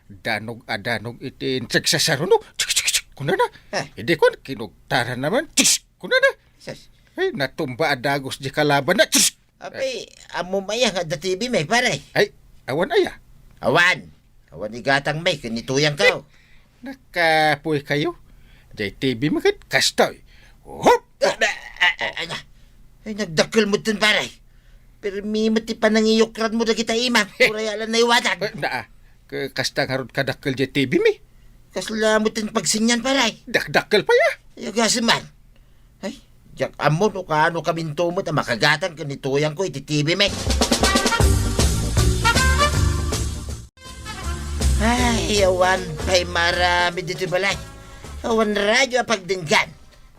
Danog a danog iti nagsasaruno. Chik, chik, chik, kunana. Eh. Idi kun, kinugtaran naman. Chik, kunana. Sus. Ay, natumba a dagus di kalaban na. Chik! Apay, ammom aya nga adda T V may, pare? Ay, awan aya. Awan. Awan igatang may, ken ni Tuyang kaw. Nakapuy kayo. Jay T V maket, kastoy. Hop! Ah, ah, ah, ah, ah. Ay, nagdakkel mo dun, pare. Permi met ti panangiyukran mo dagita imam. Uray ala naiwadag. Eh, naa. Ka-, kasta ngarud kadakkel jay T V mi. Kasla mo tin pagsinyan, pare. Dakdakkel pa ya. Ay, agasem man. Ay, diak ammo no kaano kaminto met a makagatang ken ni Tuyang ko iti T V met. Ay, awan pay maaramid ditoy balay. Awan radyo a pagdenggan.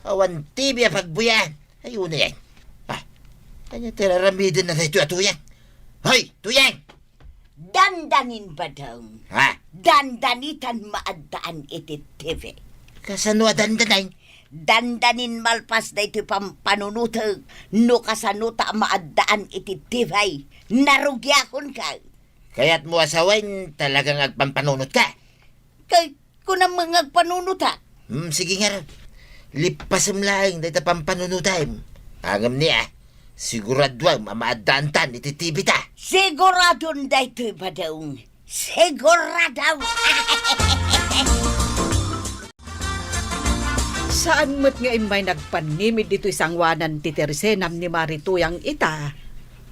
Awan T V a pagbuyan. Ay, unay. Ah, ania ti aramiden na daytoy a Tuyang? Hoy, Tuyang! Dandanin, Badong. Ha? Dandanitan maaddaan iti T V. Kasano a dandanin? Dandanin malpas daytoy pampanunotek no kasano ta maaddaan iti T V. Narugiakon ka. Kayatmo a sawen, talagang agpampanunot ka? Kay, kunam nga agpanunotak. Hmm, sige ngarud. Lippasem laeng dayta pampanunotem. Ngem ni a, siguraduem a maaddaantan iti T V ta. Siguradon daytoy, Badong. Sigurado! Saan met nga immay nagpannimid ditoy sangoanan ti tersenam ni Mari Tuyang ita.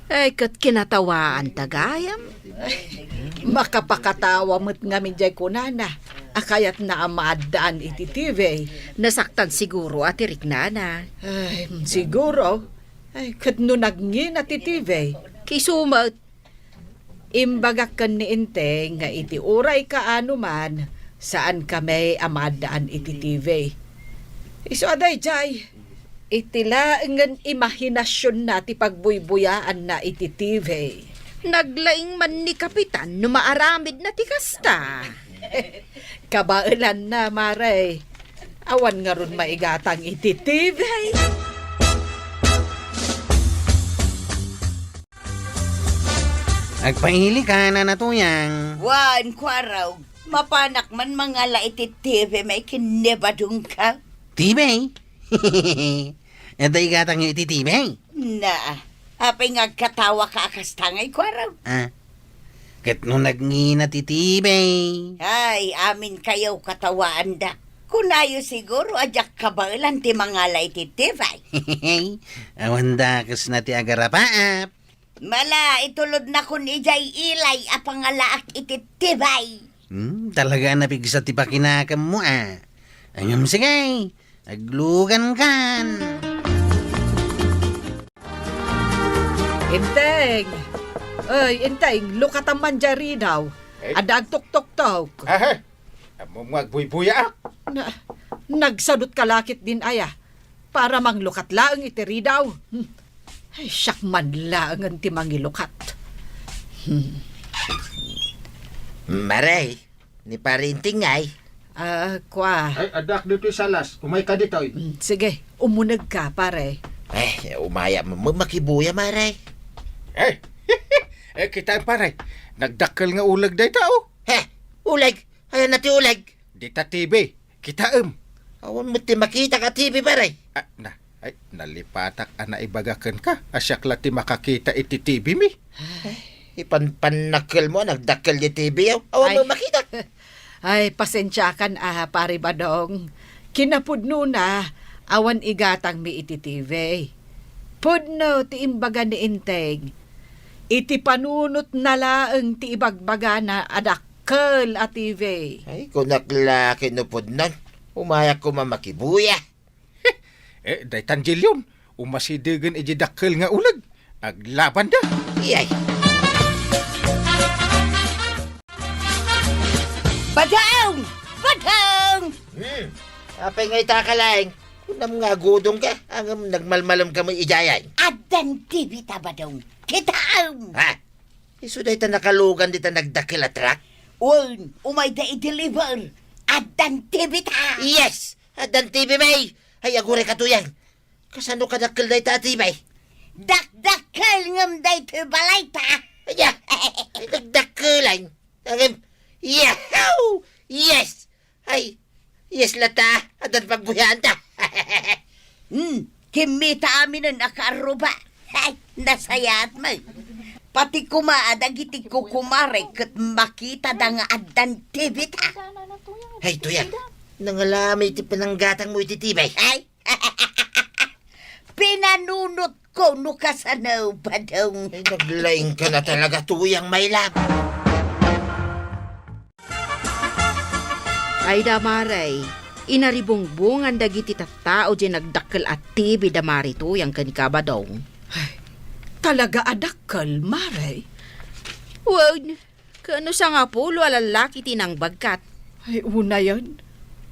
Ay, ket kinatawaanta gayam. Makapakatawa met ngamin jay kunana a kayatna a maaddaan iti T V. Nasaktan siguro a ti riknana. Ay, siguro. Ay, ket no nagngina ti T V. Kisu met. Imbagak ken ni Enteng nga iti uray kaano man, saan kami a maaddaan iti T V. Isu a daydiay, iti laengen imahinasionna ti pagbuybuyaanna iti T V. Naglaing man ni Kapitan no maaramidna ti kasta. Kabaelanna, Mare. Awan ngarud maigatang iti T V. Agpaili ka, Nana Tuyang. Wen, Kuarog, mapanak man mangala iti T V may ken ni Badong ka? T V? Adda igatangyo iti T V? Na, apay nga agkatawa ka a kasta ngay, Kuarog? Ah, ket no nagngina ti T V? Ay, amin kayo katawaanda. Kunayo siguro a diak kabaelan ti mangala iti T V. Awan dakesna ti agarapaap. Mala, itulodnakon idiay ilay a pangalaak iti T V. Hmm, talaga a napigsa ti pakinakemmo, a. Ngem sige, aglugankan. Enteng! Ay, Enteng, lukatam man diay ridaw. Eh? Adda agtuktoktok. Aha. Ammom nga agbuybuyaak. Na, nagsadut ka la ketdin aya. Para manglukat laeng iti ridaw. Hmm. Ay, siak man laengen ti mangilukat. Hmm. Mare, ni Pare Enteng ngay. Ah, kua. Ay, addaak ditoy salas. Umayka ditoy. Hmm, sige, umunegka, pare. Ay, umayam, ma-, makibuya, mare. Eh, eh, kitaem, pare. Nagdakkel nga uleg dayta, o. He, uleg? Ania ti uleg? Dita T V. Kitaem. Awan met ti makitak a T V, pare. Ah, na, ay, nalipatak a naibaga kenka a siak la ti makakita iti T V mi. Ay, ipanpannakkelmo a nagdakkel diay T V, aw. Awan met makitak. Ay, pasensiakan a, Pare Badong. Kinapudnona, awan igatangmi iti T V. Pudno ti imbaga ni Enteng. Iti panunotna laeng ti ibagbagana a dak- kel a T V. Ay, kunak la ket no pudnon. Umayak koma makibuya. Eh, daytan Jillion, umasidegen idiay dakkel nga uleg. Aglabanda. Iyay. Badong! Badong! Hmm. Apay nga ita ka laeng? Kunam nga agudong ka, ngem nagmalmalem ka met idiay. Addan T V ta, Badong. Kitaem! Ha? Isu dayta nakalugan dita nagdakkel a truck? Wen, umayda i-deliver. Addan T V ta! Yes! Addan T V, May! Ay, aguray ka, Tuyang. Kasano kadakkel dayta a T V? Dakdakkel ngem daytoy balayta. Aya, ay, nagdakkelan. Ngem, yahoo! Yes! Ay, yes latta. Addan pagbuyaanta. Hmm, kimmita aminen a kaarruba. Ay, nasayaat met. Pati koma a dagiti kukumare ket makitada nga addan T V ta. Ay, Tuyang, nangalamay ti pananggatangmo iti T V. Ay, pinanunotko no kasano, Badong. Ay, naglaing ka na talaga, Tuyang, my love. Ay da, Mare, inaribungbungan dagiti tattao diay nagdakkel a T V da Mare Tuyang ken ka, Badong. Ay, talaga a dakkel, Mare? Wen, ken no sangapulo a lallaki ti nangbagkat. Ay, unayen,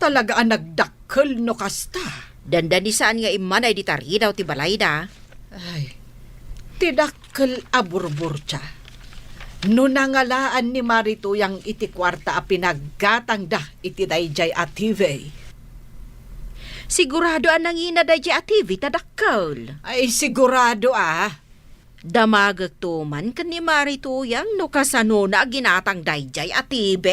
talaga a nagdakkel no kasta. Dandani saan nga immanay dita ridaw ti balayda. Ay, ti dakkel a burburtia. No nangalaan ni Mare Tuyang iti kuarta a pinaggatangda iti daydiay a T V. Sigurado a nangina daydiay a T V ta dakkel. Ay, sigurado a. Damagekto man ken ni Mare Tuyang no kasanona a ginatang daydiay a T V.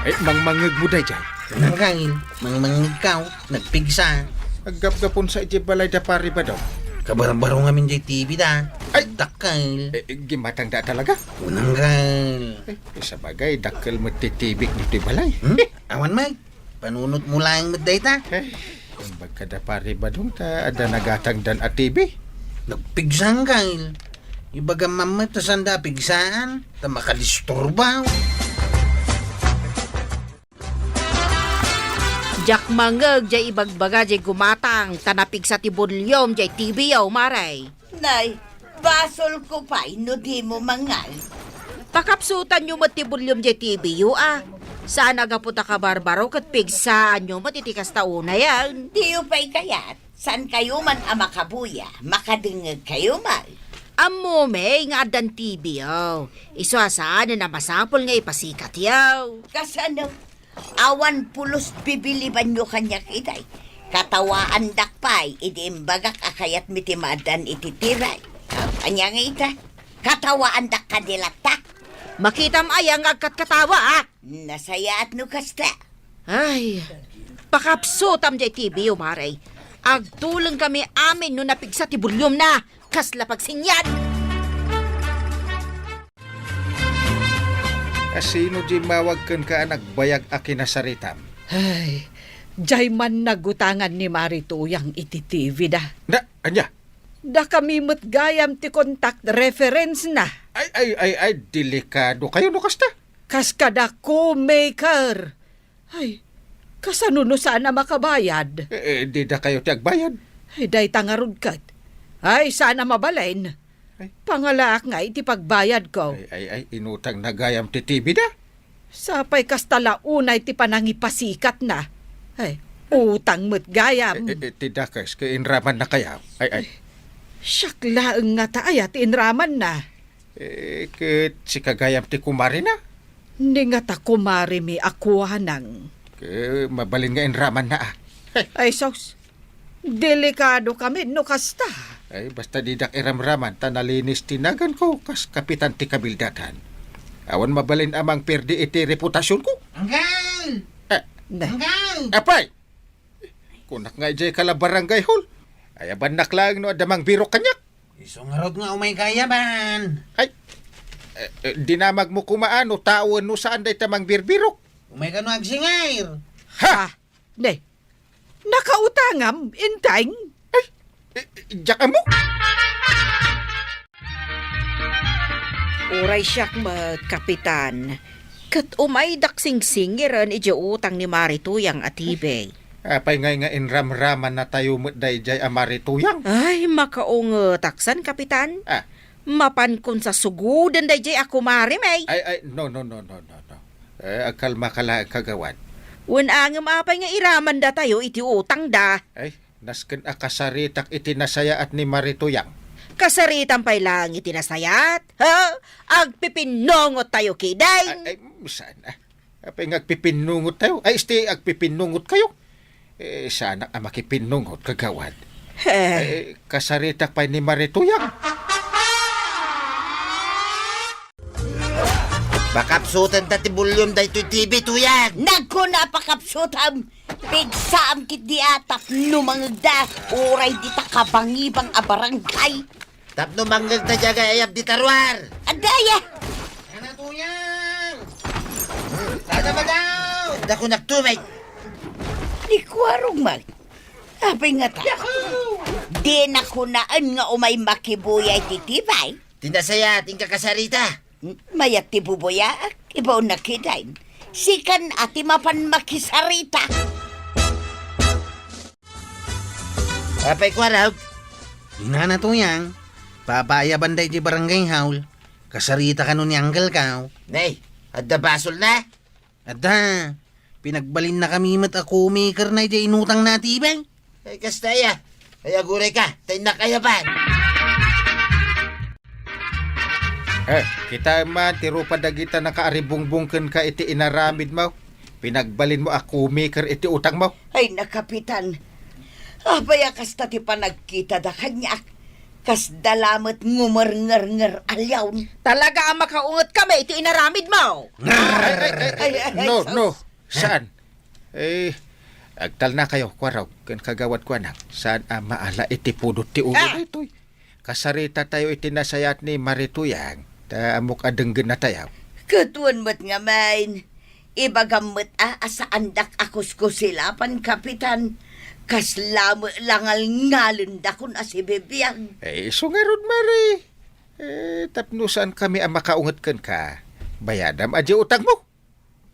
Ay, mangmangngegmo daydiay. Nangkain, mangmangngegkaw, nagpigsa. Aggapgapon sa idiay balay da Pari Badong. Kabarbaro ngamin diay T V da. Ay! Dakkel. Eh, eh, gimatang da talaga? Unanggal. Eh, sabagay, dakkel met ti T V ditoy balay. Hmm? Awan, Mike. Panunotmo laeng met dayta. Eh, imbag kada Pari Badong ta adda nagatangdan a T V. Nagpigsa, Kyle. Ibagam man met ta sanda pigsaan, ta makadisturba. Diak mangngeg diay ibagbaga diay gumatang, ta napigsa ti volume diay T V yo, Mare. Nay, basolko pay no dimo mangngal. Pakapsutanyo met ti volume diay T V yo, a. Saan a gapu ta kabarbaro ket pigsaanyo met iti kasta unayen. Diyo pay kayat, saankayo man a makabuya, makadengngegkayo man. Ammom nga addan T V yo. Isu a saanen a masapul nga ipasikatyo. Kasano? Awan pulos bibilibanyo kaniak itay. Katawaandak pay idi imbagak a kayatmi ti maaddaan iti T V. Ania nga ita? Katawaandak kadi latta? Makitam aya nga agkatkatawa, a? Nasayaat no kasta. Ay, pakapsutam diay T V yo, Mare. Agtuleng kami amin no napigsa ti volume na. Kasla pagsinyan! Kasino diay mawag kenka a nagbayag a kinasaritam? Ay, diay man nagutangan ni Mare Tuyang iti T V da. Na, ania? Dakami met gayam ti contact reference na. Ay, ay, ay, ay, delikado kayo no kasta. Kas kada co-maker. Ay, kasano no saan a makabayad? Eh, eh, dida kayo ti agbayad. Ay, dayta ngarud ket. Ay, saan a mabalin. Ay. Pangalaak nga iti pagbayad ko. Ay, ay, ay, inutang na gayam ti T V da. Sapay kasta la unay ti panangipasikatna. Ay, utang met gayam. Eh, eh, eh, ti dakes, ket inraman na kayam. Ay, ay. Siak laeng ngata aya ti inraman na. Eh, ket sika gayam ti kumare na? Ni ngata kumare mi a kuanang. Ket mabalin nga inraman na, a. Ay, sus. Delikado kami no kasta. Ay, basta didak iramraman ta nalinis ti naganko kas kapitan ti kabildatan. Awan mabalin a mangperdi iti reputasionko. Anggal! Eh. Ne. Anggal! Apay! Kunak nga idiay kala barangay hall. Ayabannak laeng no adda mangbirok kaniak. Isu ngarud nga umay ka ayaban. Ay, eh, eh, dinamagmo koma no tao wenno saan dayta mangbirbirok. Umay ka no agsingair. Ha? Ah, ne. Nakautangam, inteng? Ay, eh, eh, diak ammo. Uray siak met, Kapitan. Ket umaydak singsingiren idiay utang ni Mare Tuyang a T V. Apay ngay nga inramraman natayo met daydiay a Mare Tuyang? Ay, makaungetak san, Kapitan. Ah. Mapankon sasugoden daydiay a kumarem, ay. Ay, ay, no, no, no, no, no, no. Eh, agkalmaka laeng, kagawad. Wen angem apay nga iramandatayo iti utangda? Ay, nasken a kasaritak iti nasayaat ni Marituyang. Kasaritam pay laeng iti nasayaat? Ha? Agpipinnungottayo kiden? Ay, ay, saan, ah. Apay nga agpipinnungottayo? Ay, isti agpipinnungotkayo? Eh, saanak a makipinnungot, kagawad. Eh. Eh, kasaritak pay ni Marituyang. Pakapsutenta ti volume daytoy T V, Tuyang! Nagkuna pakapsutam! Pigsaam ketdi a tapno mangegda, uray dita kabangibang a barangay. Tapno mangngegta diay agayayab dita ruar. Adda aya? Ana, Tuyang! Sada ba daw? Adda kunak tubig. Ni Kuarog man. Apay ngata? Yahoo! Dina kunaen nga umay makibuya iti tibay? Ti nasayaat, inka kasarita. Mayat ti bubuyaak, ibaonna kiden. Sikan a ti mapan makisarita. Apay, Kuarog? Inana, Tuyang, papaayaban daydiay barangay hall. Kasarita kano ni Uncle Kao. Nay, adda basolna? Adda, pinagbalinnakami met a kumikerna idiay inutangna a tibay. Ay, kasta aya. Ay, agurayka, ta innak ayaban. Eh, kitaem man ti rupa dagita nakaaribungbong kenka iti inaramidmo. Pinagbalinmo a kumiker iti utangmo. Ay, na, Kapitan. Apay a kasta ti panagkitada kaniak? Kasda lamet ngumerngerngeraliaw. Talaga a makaungetkami iti inaramidmo. Ay, ay, ay, ay, ay, no, sus. No. Saan? Eh, agtalnakayo, Kuarog, ken kagawad Kuanang. Saan a maala iti pudot ti ulo daytoy? Kasaritatayo iti nasayaat ni Marituyang, ta ammok a denggennatayo. Ket wen met ngamin, ibagam met a, a saandak a kuskusilapan, Kapitan. Kasla met la ngalngalendakon a sibibiag. Eh, isu ngarud, Mari. Eh, tapno saankami a makaunget kenka, bayadam a diay utangmo.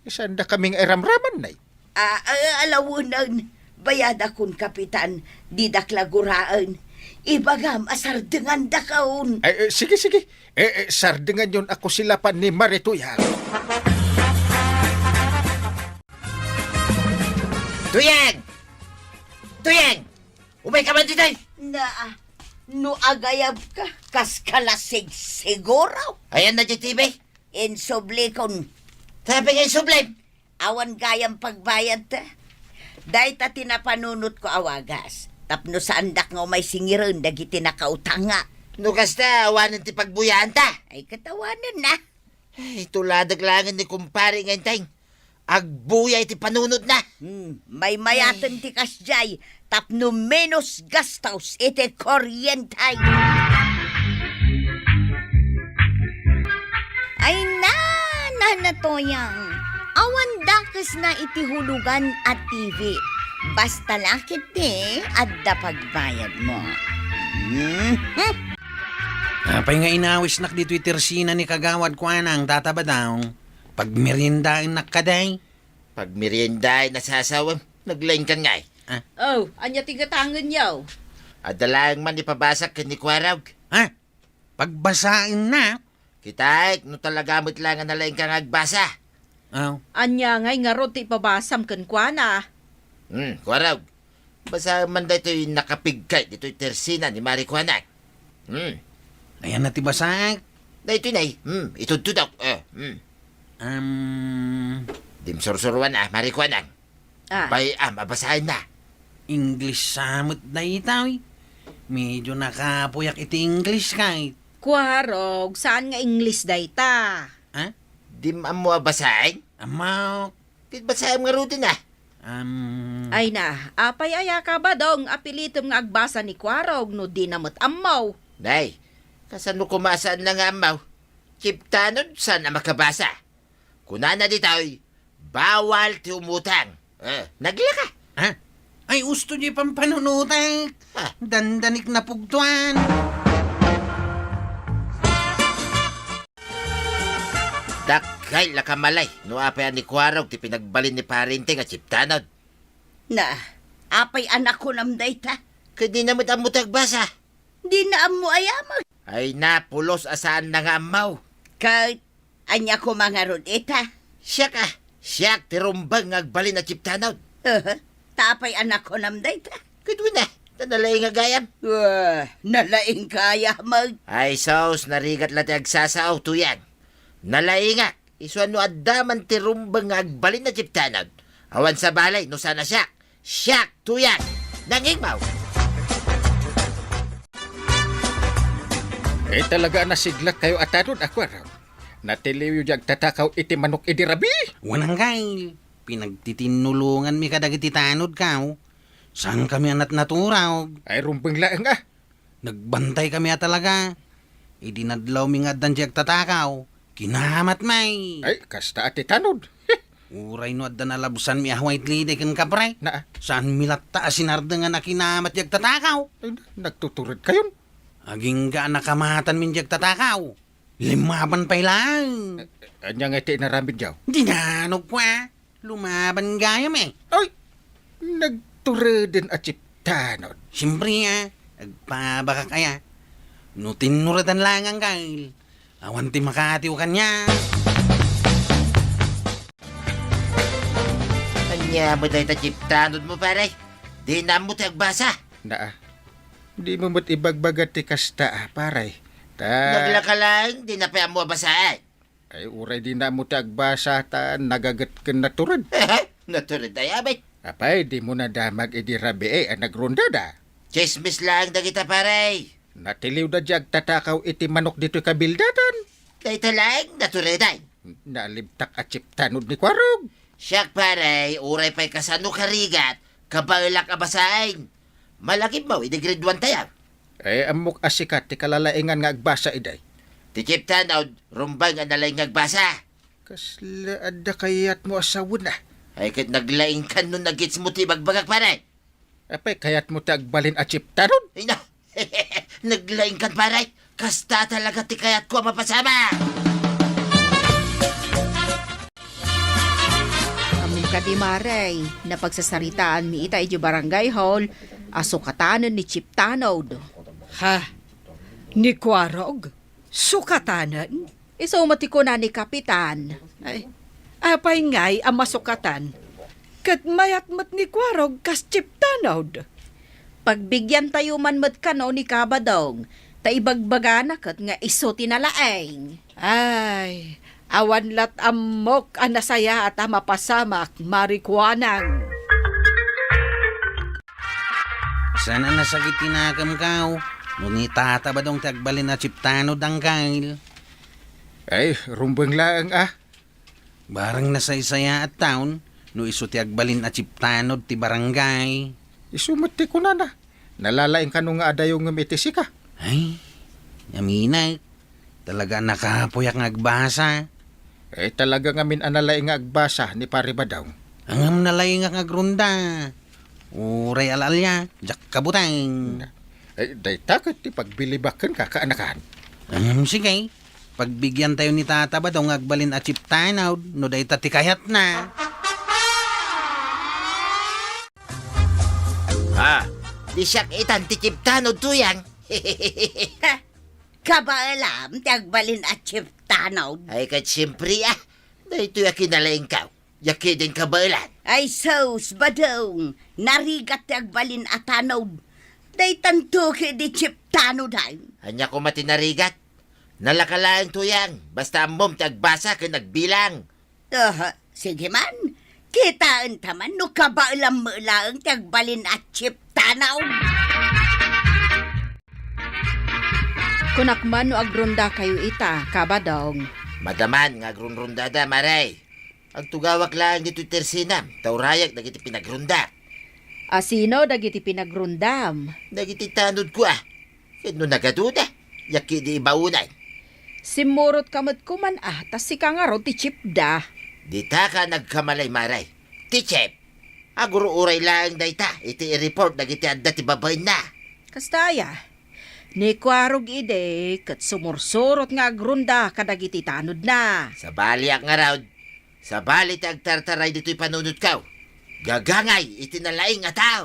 Saandakami nga iramraman, nay. Ah, ah, alawenen, bayadakon, Kapitan, didak la guraen. Ibagam a sardengandakon. Ay, eh, sige, sige. Eh, eh, sardenganyon a kusilapan ni Marituyang. Tuyang! Tuyang! Umayka man ditoy! Na, no agayabka, kaskalasig siguro. Ayan na diay tibay. Insublikon. Sabi nga insublim. Awan gayam pagbayadta. Dayta ti napanunotko a wagas. Tapno saandak nga umay singiren dagiti nakautanga. No kasta, awanen ti pagbuyaanta. Ay, ket awanen na. Ay, tuladek laengen ni kumpare nga inteng. Agbuya iti panunotna. Hmm, maymayaten ti kasdiay tapno menos gastos iti kuryente. Ay, na, Nana Toyang, awan dakesna iti hulugan a T V. Basta la ketdi adda pagbayadmo. Mhm. Apay nga inawisnak ditoy tersina ni Kagawad Kuanang, Tata Badong? Pagmeriendaennak kadi? Pagmeriendaen a sasawem, naglaingkan ngay. Ah. Oh, ania ti gatangenyo? Adda laeng man ipabasak ken ni Kuarog. Ah, pagbasaenna? Kitaek, no talaga met la nga nalaingka nga agbasa. Oh. Ania ngay ngarud ti ipabasam kenkuana? Hmm, Kuarog. Basaem man daytoy nakapigkay ditoy tersina ni Mari Kuanang. Hmm. Ayanna ti basaek? Daytoy nay. Hmm, itudtudok. Eh, hmm. Um. Dim sursuruan a, Mari Kuanang. Ah. Bay a, mabasaenna. English sa met dayta, uy. Medyo nakapuyak iti English kay. Kuarog, saan nga English dayta? Ha? Dim ammo a basaen? Ammo. Ket basaem ngaruden a. Am. Ay na, apay aya ka, Badong, apilitem nga agbasa ni Kuarog no dina met ammo? Nay, kasano koma a saanna nga ammo? Kiptanod saan a makabasa. Kunana ditoy, bawal ti umutang. Eh, naglaka. Ha? Ay, usto diay pampanunotek. Ah. Dandanik napugtuan. Dakkel la kamalay no apay a ni Kuarog ti pinagbalin ni Parente nga kiptanod. Na, apay a nakunam dayta? Ket dina met ammo ti agbasa. Dina ammo aya met. Ay na, pulos a saanna nga ammo. Ket ania koma ngarud ita? Siak a, siak ti rumbeng nga agbalin a chieftanod. Aha, ta apay a nakunam dayta? Ket wen a, ta nalaingak gayam. Wah, nalaingka aya met. Ay sus, narigat la ti agsasao, Tuyang. Nalaingak. Isu a no adda man ti rumbeng nga agbalin a chieftanod, awan sabali no saan a siak. Siak, Tuyang! Nangngegmo! Eh, talaga a nasiglakkayo a tanod a kuarog. Natiliwyo diay agtatakaw iti manok idi rabii? Wen, Anggail, pinagtitinnulonganmi kadagiti tanodko. Saankami a natnaturog. Ay, rumbeng laeng a. Nagbantaykami a talaga. Idi nadlawmi nga addan diay agtatakaw, kinamatmi. Ay, kasta a ti tanod. Uray no adda nalabsanmi a white lady ken kapre. Naa. Saanmi latta a sinardengan a kinamat diay agtatakaw. Ay, nagtuturedkayon. Agingga a nakamatanmin diay agtatakaw. Limmaban pay laeng. Eh, eh, ania nga iti inaramidyo? Dinanogko a. Lumaban gayam, eh. Ay! Nagtureden a chieftanod. Siempre, a. Agpabakak aya. No tinnuredan laeng, Anggail, awan ti makaatiw kaniak. Ania met dayta chieftanodmo, pare? Dina ammo ti agbasa. Naa. Dimo met ibagbaga ti kasta, a, pare. Ta naglaka laeng, dina pay ammo a basaen. Ay, uray dina ammo ti agbasa ta nagaget ken natured. Natured aya met. Apay, dimo nadamag idi rabii a nagrondada? Tsismis laeng dagita, pare. Natiliwda diay agtatakaw iti manok ditoy kabildadan. Dayta laeng naturedan. Nalibtak a chieftanod ni Kuarog. Siak, pare, uray pay kasano karigat, kabaelak a basaen. Malagipmo idi grade one tayo. Eh, ammok a sika ti kalalaingan nga agbasa idiay. Ti chieftanod, rumbeng a nalaing nga agbasa. Kasla adda kayatmo a sawen a. Ay, ket naglaingkan no nagitsmo ti ibagbagak, pare. Apay, kayatmo ti agbalin a chieftanod? Ay, na. Naglaingkan, pare. Kasta talaga ti kayatko a mapasamak. Ammom kadi, Mare, napagsasaritaanmi ita idiay barangay hall a sukatanen ni Chieftanod. Ha? Ni Kuarog? Sukatanen? Isu met ti kuna ni Kapitan. Ay, apay ngay a masukatan? Ket mayat met ni Kuarog kas Chieftanod. Pagbigiantayo man met kano ni Kabadong, ta ibagbagana ket nga isu ti nalaing. Ay, awan lat ammok a nasayaat a mapasamak, Mare Kuanang. Saan a nasakit ti nakemko no ni Tata Badong ti agbalin a chieftanod, Anggail. Ay, rumbeng laeng a. Barang nasaysayaat taon no isu ti agbalin a chieftanod ti barangay. Isu met ti kunana. Nalalaing kano nga adayongem iti sika. Ay, aminak. Talaga a nakapuyak nga agbasa. Eh, talaga ngamin a nalaing nga agbasa ni Pare Badong. Ngem nalaingak nga agrunda. Uray al-alia, diak kabuteng. Eh, dayta ket ti pagbilibak kenka, kaanakan. Ngem sige, pagbigiantayo ni Tata Badong nga agbalin a chieftanod no dayta ti kayatna. Ah, di siak itan ti chieftanod, Tuyang. Kabaelam ti agbalin a chieftanod? Ay, ket siempre, a. Daytoy a kinalaingko. Diak ketdin kabaelan. Ay sus, Badong, narigat ti agbalin a tanod. Daytanto ketdi chieftanod, ay. Ania koma ti narigat? Nalaka laeng, Tuyang, basta ammom ti agbasa ken agbilang. Aha, sige man. Kitaenta man no kabaelam met laeng ti agbalin a chieftanod. Kunak man no agrondakayo ita, Kabadong. Madama nga agrunrondada, Mare. Agtugawak laeng ditoy tersinam, ta urayak dagiti pinagrondak. A sino dagiti pinagrondam? Dagiti tanodko, a. Ket no nagaduda, diak ketdi ibaonay. Simmurotka met koman, a, ta sika ngarud ti chiefda. Ditaka nagkamali, Mare. Ti chief, agur-uray laeng dayta iti i-report dagiti adda ti babaenna. Kasta aya, ni Kuarog idi ket sumursurot nga agronda kadagiti tanodna. Sabaliak ngarud, sabali ti agtartaray ditoy panunotko. Gagangay iti nalaing a tao.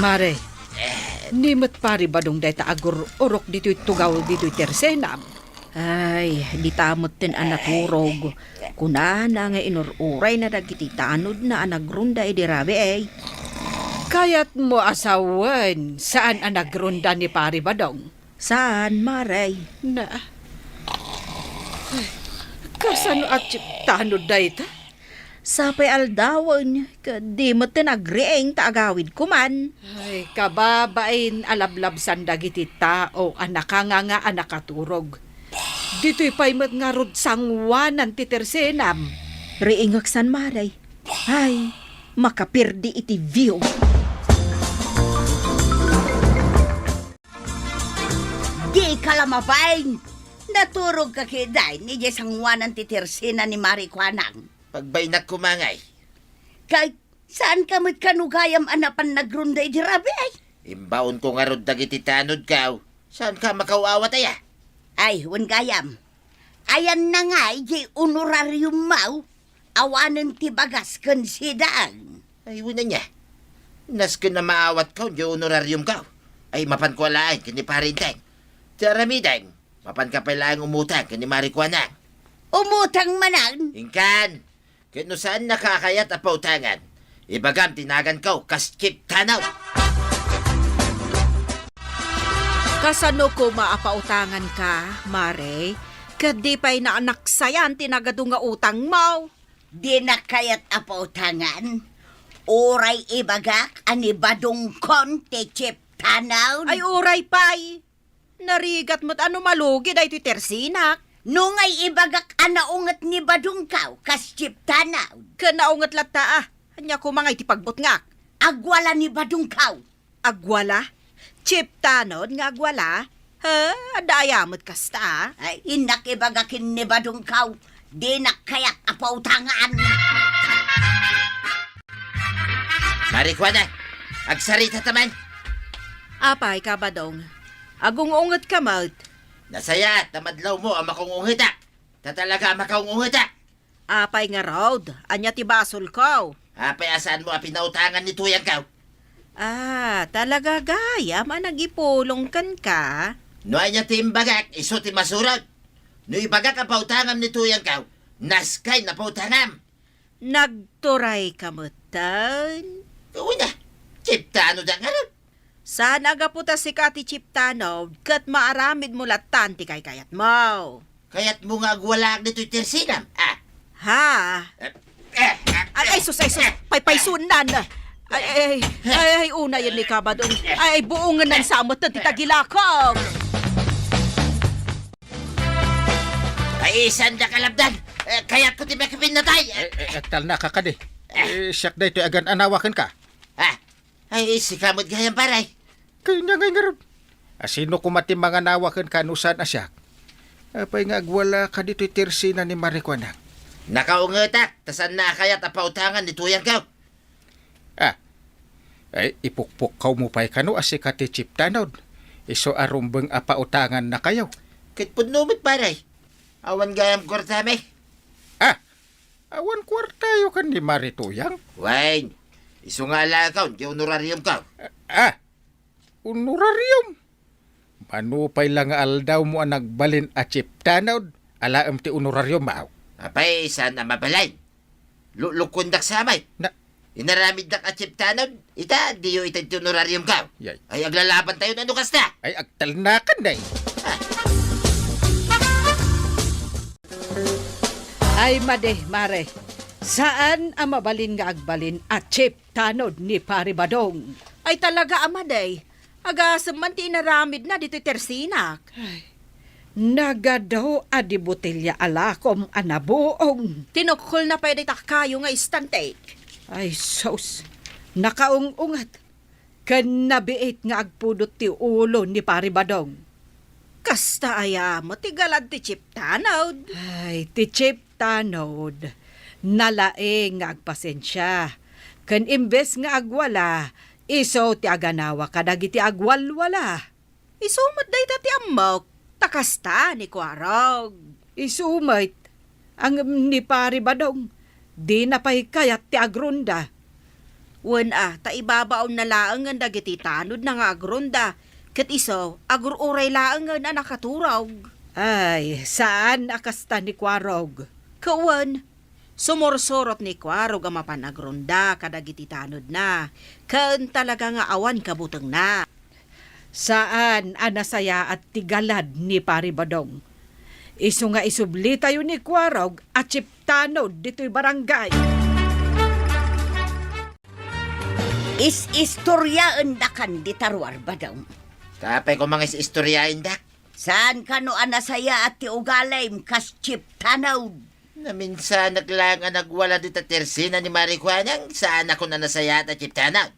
Mare, ni met Pari Badong dayta agur-urok ditoy tugaw ditoy tersenam. Ay, dita metten a naturog. Kunana nga inur-urayna dagiti tanodna a nagrunda idi rabii. Kayatmo a sawen, saan a nagrunda ni Pari Badong? Saan, Mare? Na, kasano a chip tanod dayta? Sapay aldawen, ket di metten agriing ta agawid koman. Ay, kababain a lablabsan dagiti tao a nakanganga a nakaturog. Ditoy pay met ngarud sangoanan ti tersenam. Riingek san, Mare. Ay, makapirdi iti view. Dika la mabain! Naturogka ketdin idiay sangoanan ti tersena ni Mari Kuanang. Pagbainak koma ngay. Ket saanka met kano gayam a napan nagrunda idi rabii? Imbaonko ngarud dagiti tanodko. Saanka makaw-awat aya? Ay, wen gayam. Ayanna ngay diay honorariummo? Awanen ti bagas ken sidang. Ay, wen ania. Nasken a maawatko diay honorariumko. Ay, mapanko a laeng ken ni Pari Enteng. Ti aramidem, mapanka pay laeng umutang ken ni Mari Kuanang. Umutang manen? Inkan. Ket no saannaka a kayat a pautangan, ibagam ti naganko kas Chip Tanod. Kasano koma a pautanganka, Mare? Ket di pay naanaksayan ti nagadu nga utangmo? Dinak kayat a pautangan. Uray ibagak a ni Badongkon ti Chip Tanod. Ay, uray pay. Narigat met a no malugi daytoy tersinak. No ngay ibagak a naunget ni Badongkaw kas Chip Tanod. Ken naunget latta a. Ania koma ngay ti pagbutngak? Agwala ni Badongkaw. Agwala? Chip Tanod nga agwala? Ha? Adda aya met kasta, a? Ay, innak ibaga ken ni Badongkaw. Dinak kayat a pautangan. Mari Kuana, agsarita ta man. Apay ka, Badong? Agung-ungetka met. Nasayaat ta madlawmo a makaung-ungetak. Ta talaga a makaung-ungetak. Apay ngarud, ania ti basolko? Apay a saanmo a pinautangan ni tuyangko? Ah, talaga gayam a nagipulong kenka? No ania ti imbagak, isu ti masurot. No ibagak a pautangam ni tuyangko, naskay na pautangam. Nagturayka metten? Wen a, Chip Tanod a ngarud. Saan a gapu ta sika ti Chip Tanod ket maaramidmo lattan ti kaykayatmo. Kayatmo nga agwalaak ditoy tersinam, a? Ha? Eh, eh, eh, Ay, ay, sus, ay, sus. Paypaysuennan. Ay, ay, ay, ay, unayen ni Kabadong. Ay, ay, buongen sa metten ti tagilakok. Ay, saan da kalabdan? Eh, kayatko ti makipinnatay. Eh, eh, agtalnaka kadi. Eh, siak daytoy agan-anawa kenka. Ah, ay, sika met gayam, pare. Kayna ngay ngarud. A, sino koma ti manganawa kenka no saan a siak? Apay nga agwalaka ditoy tersina ni Mari Kuana? Nakaungetak, ta saanna a kayat a pautangan ni tuyangko. Ah, ay, ipukpukkawmo pay kano a sika ti Chip Tanod. Isu a rumbeng a pautangannakayo. Ket pudno met, pare. Awan gayam kuartami. Ah, awan kuartayo ken ni Mari Tuyang? Wen, isu nga alaekon ti honorariumko. Ah, honorarium? Mano pay la nga aldawmo a nagbalin a Chip Tanod, alaem ti honorariummo? Apay, saan a mabalin? Luklukuendak sa met. Na- Inaramiddak a Chip Tanod, ita, diyo ita ti honorariumko. Yay. Ay, aglalabantayon, ano kasta? Ay, agtalnakan, day. Ay, madi, mare. Saan a mabalin nga agbalin a Chip Tanod ni Pari Badong? Ay, talaga a madi. Agasem man ti inaramidna ditoy tersinak. Ay, nagadu a di botelya a lakom a nabuong. Tinukkolna pay dayta kayo nga istantek. Ay, sus. Nakaung-unget. Ken nabiit nga agpudot ti ulo ni Pari Badong. Kasta aya met ti galad ti Chip Tanod? Ay, ti Chip Tanod, nalaing nga agpasensia. Ken imbes nga agwala, isu ti aganawa kadagiti agwalwala. Isu met dayta ti ammok, ta kasta ni Kuarog. Isu met, ngem ni Pari Badong, dina pay kayat ti agrunda. Wen a, ta ibabaonna laengen dagiti tanodna nga agronda, ket isu, agur-uray laengen a nakaturog. Ay, saan a kasta ni Kuarog. Ket wen, sumursurot ni Kuarog a mapan agronda kadagiti tanodna, ken talaga nga awan kabutengna. Saan a nasayaat ti galad ni Pari Badong. Isu nga isublitayo ni Kuarog a chief tanod ditoy barangay. Is-istoriaendakan dita ruar, Badong. Apay koma nga is-istoriaendak? Saan kano a nasayaat ti ugalim kas chief tanod? Naminsanak laeng a nagwala dita tersina ni Mari Kuanang, saanakon a nasayaat a chief tanod.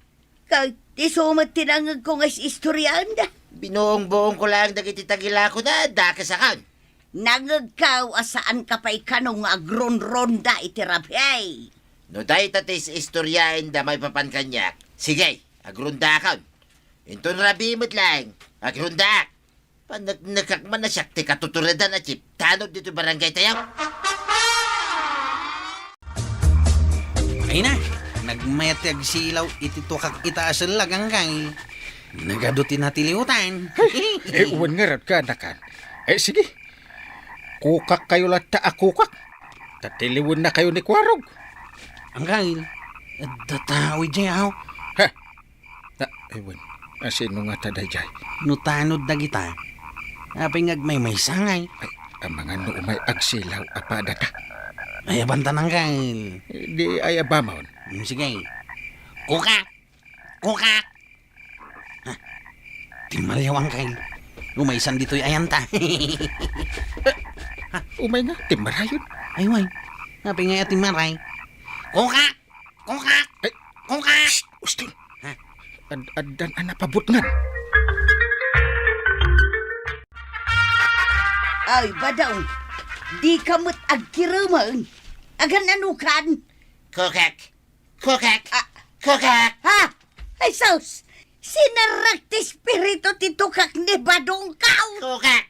Ket isu met ti nangngegko nga is-istoriaenda. Binuong-buongko laeng dagiti tagilakona, dakesakon. Nangngegko a saanka pay kano nga agronronda iti rabii. No dayta ti is-istoriaenda maipapan kaniak, sige, agrondakon. Inton rabii met laeng, agrondaak. Paneknekak man a siak ti katuturedan a chief tanod ditoy barangaytayo. Ay na, nagmayat ti agsilaw iti tukak ita a sellag, angkay. Nagadu ti natiliwtan. Eh, wen ngarud, kaanakan. Eh, sige. Kukakkayo latta a kukak. Ta tiliwennakayo ni Kuarog. Angkay, adda tao idiay, aw. Ha? Na, ay, wen. A, sino ngata daydiay? No tanod dagita, apay nga agmaymaysa ngay? Ay, amangan no umay agsilaw a padata. Ay, abanta, angkay. Di ay abamon. Hmm, sige. Kukak! Kukak! Ha? Timmariaw, angkay. Umaysan ditoy ayanta. Umay nga, timmarayon. Ay, way. Apay nga timmaray? Kukak! Kukak! Ay, kukak! Shh! Uston! Ha? Ad-, addan a napabutngan. Ay, Badong, dika met agkiremen. Agan-anokan? Kukak! Kukak! Ah. Kukak! Ha? Ay, sus! Sinerrek ti espiritu ti tukak ni Badongkaw! Kukak!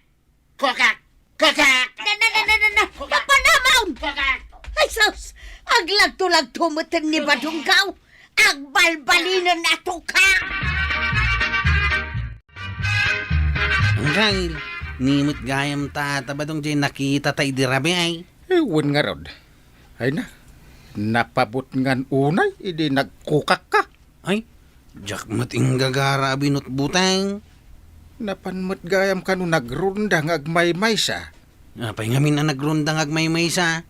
Kukak! Kukak! Na, na, na, na, na, na! Kukak! Napanamon! Kukak! Ay, sus! Aglagto-lagto met ni Badongkaw! Agbalbalinen a tukak! Angkay, ni met gayam ta, ta Badong, jay nakitata idi rabii ay. Eh, wen ngarud. Ay na, napabutngan unay idi nagkukakka. Ay, diak met inggagara a binutbuteng. Napan met gayam kano nagronda nga agmaymaysa. Apay ngamin a nagronda nga agmaymaysa?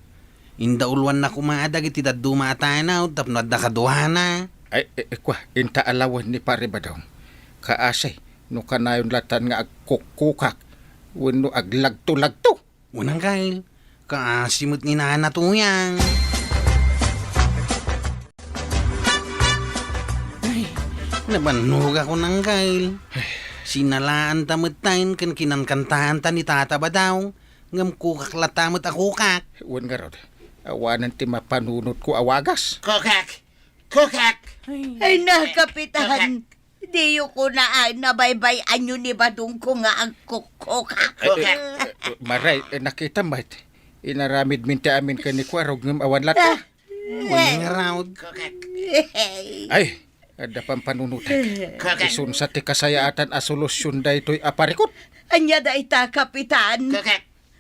Indauluanna koma dagiti dadduma a tanod tapno adda kaduana. Ay, eh, eh, kua, inta alawen ni Pare Badong. Kaasi, no kanayon latan nga agkukkukak wenno aglagto-lagto. Wen angkay, kaasi met ni Nana Tuyang. Ay, nabannogakon angkay. Sinalaanta metten ken kinankantaanta ni Tata Badaw, ngem kukak latta met a kukak. Wen ngarud, awanen ti mapanunotko a wagas. Kukak! Kukak! Ay, na, Kapitan. Kukak! Diyo kuna a nabaybay-anyo ni Badongko nga agkukkukak. Eh, eh, eh, maray, eh, nakitam met. Inaramidmin ti amin ken ni Kuarog ngem awan latta. Ah. Wen ngarud. Ay, adda pampanunotek. Isun sa ti kasayaatan a solusyon daytoy a parikut. Ania dayta, Kapitan?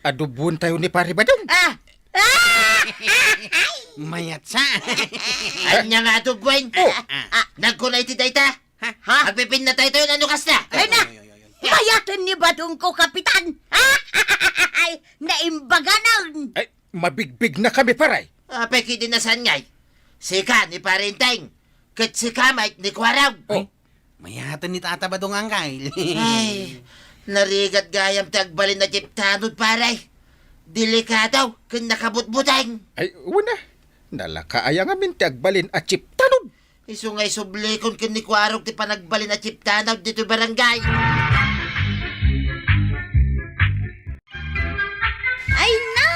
Adubwentayo ni Pare Badong. Ah! Ah! Mayat sa. Ania nga adubwen? Oh. Ah. Nagkuna iti dayta? Ha? Agpipinnataytayo, no kasta? Ay na! Ay, ay, ay, ay, ay. Mayaten ni Badongko, Kapitan! Ay, naimbaganan! Ay, mabigbig na kami, paray! Apay, kidi nasan ngay? Sika ni Parinteng, ket sika met ni Kuarog. Oh. Ay, mayaten ni Tata Badong, angkay. Ay, narigat gayam ti agbalin a chief tanod, paray. Delikado, ken nakabutbuteng. Ay, wen a. Nalaka aya ngamin ti agbalin a chief tanod. Isu nga isublikon ken ni Kuarog ti panagbalin a chief tanod ditoy barangay. Ay na,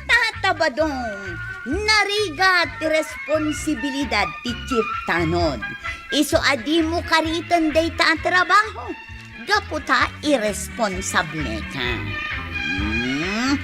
Tata Badong, narigat ti responsibilidad ti chief tanod. Isu a dimo kariten dayta a trabaho, gapu ta irresponsableka. Hmm?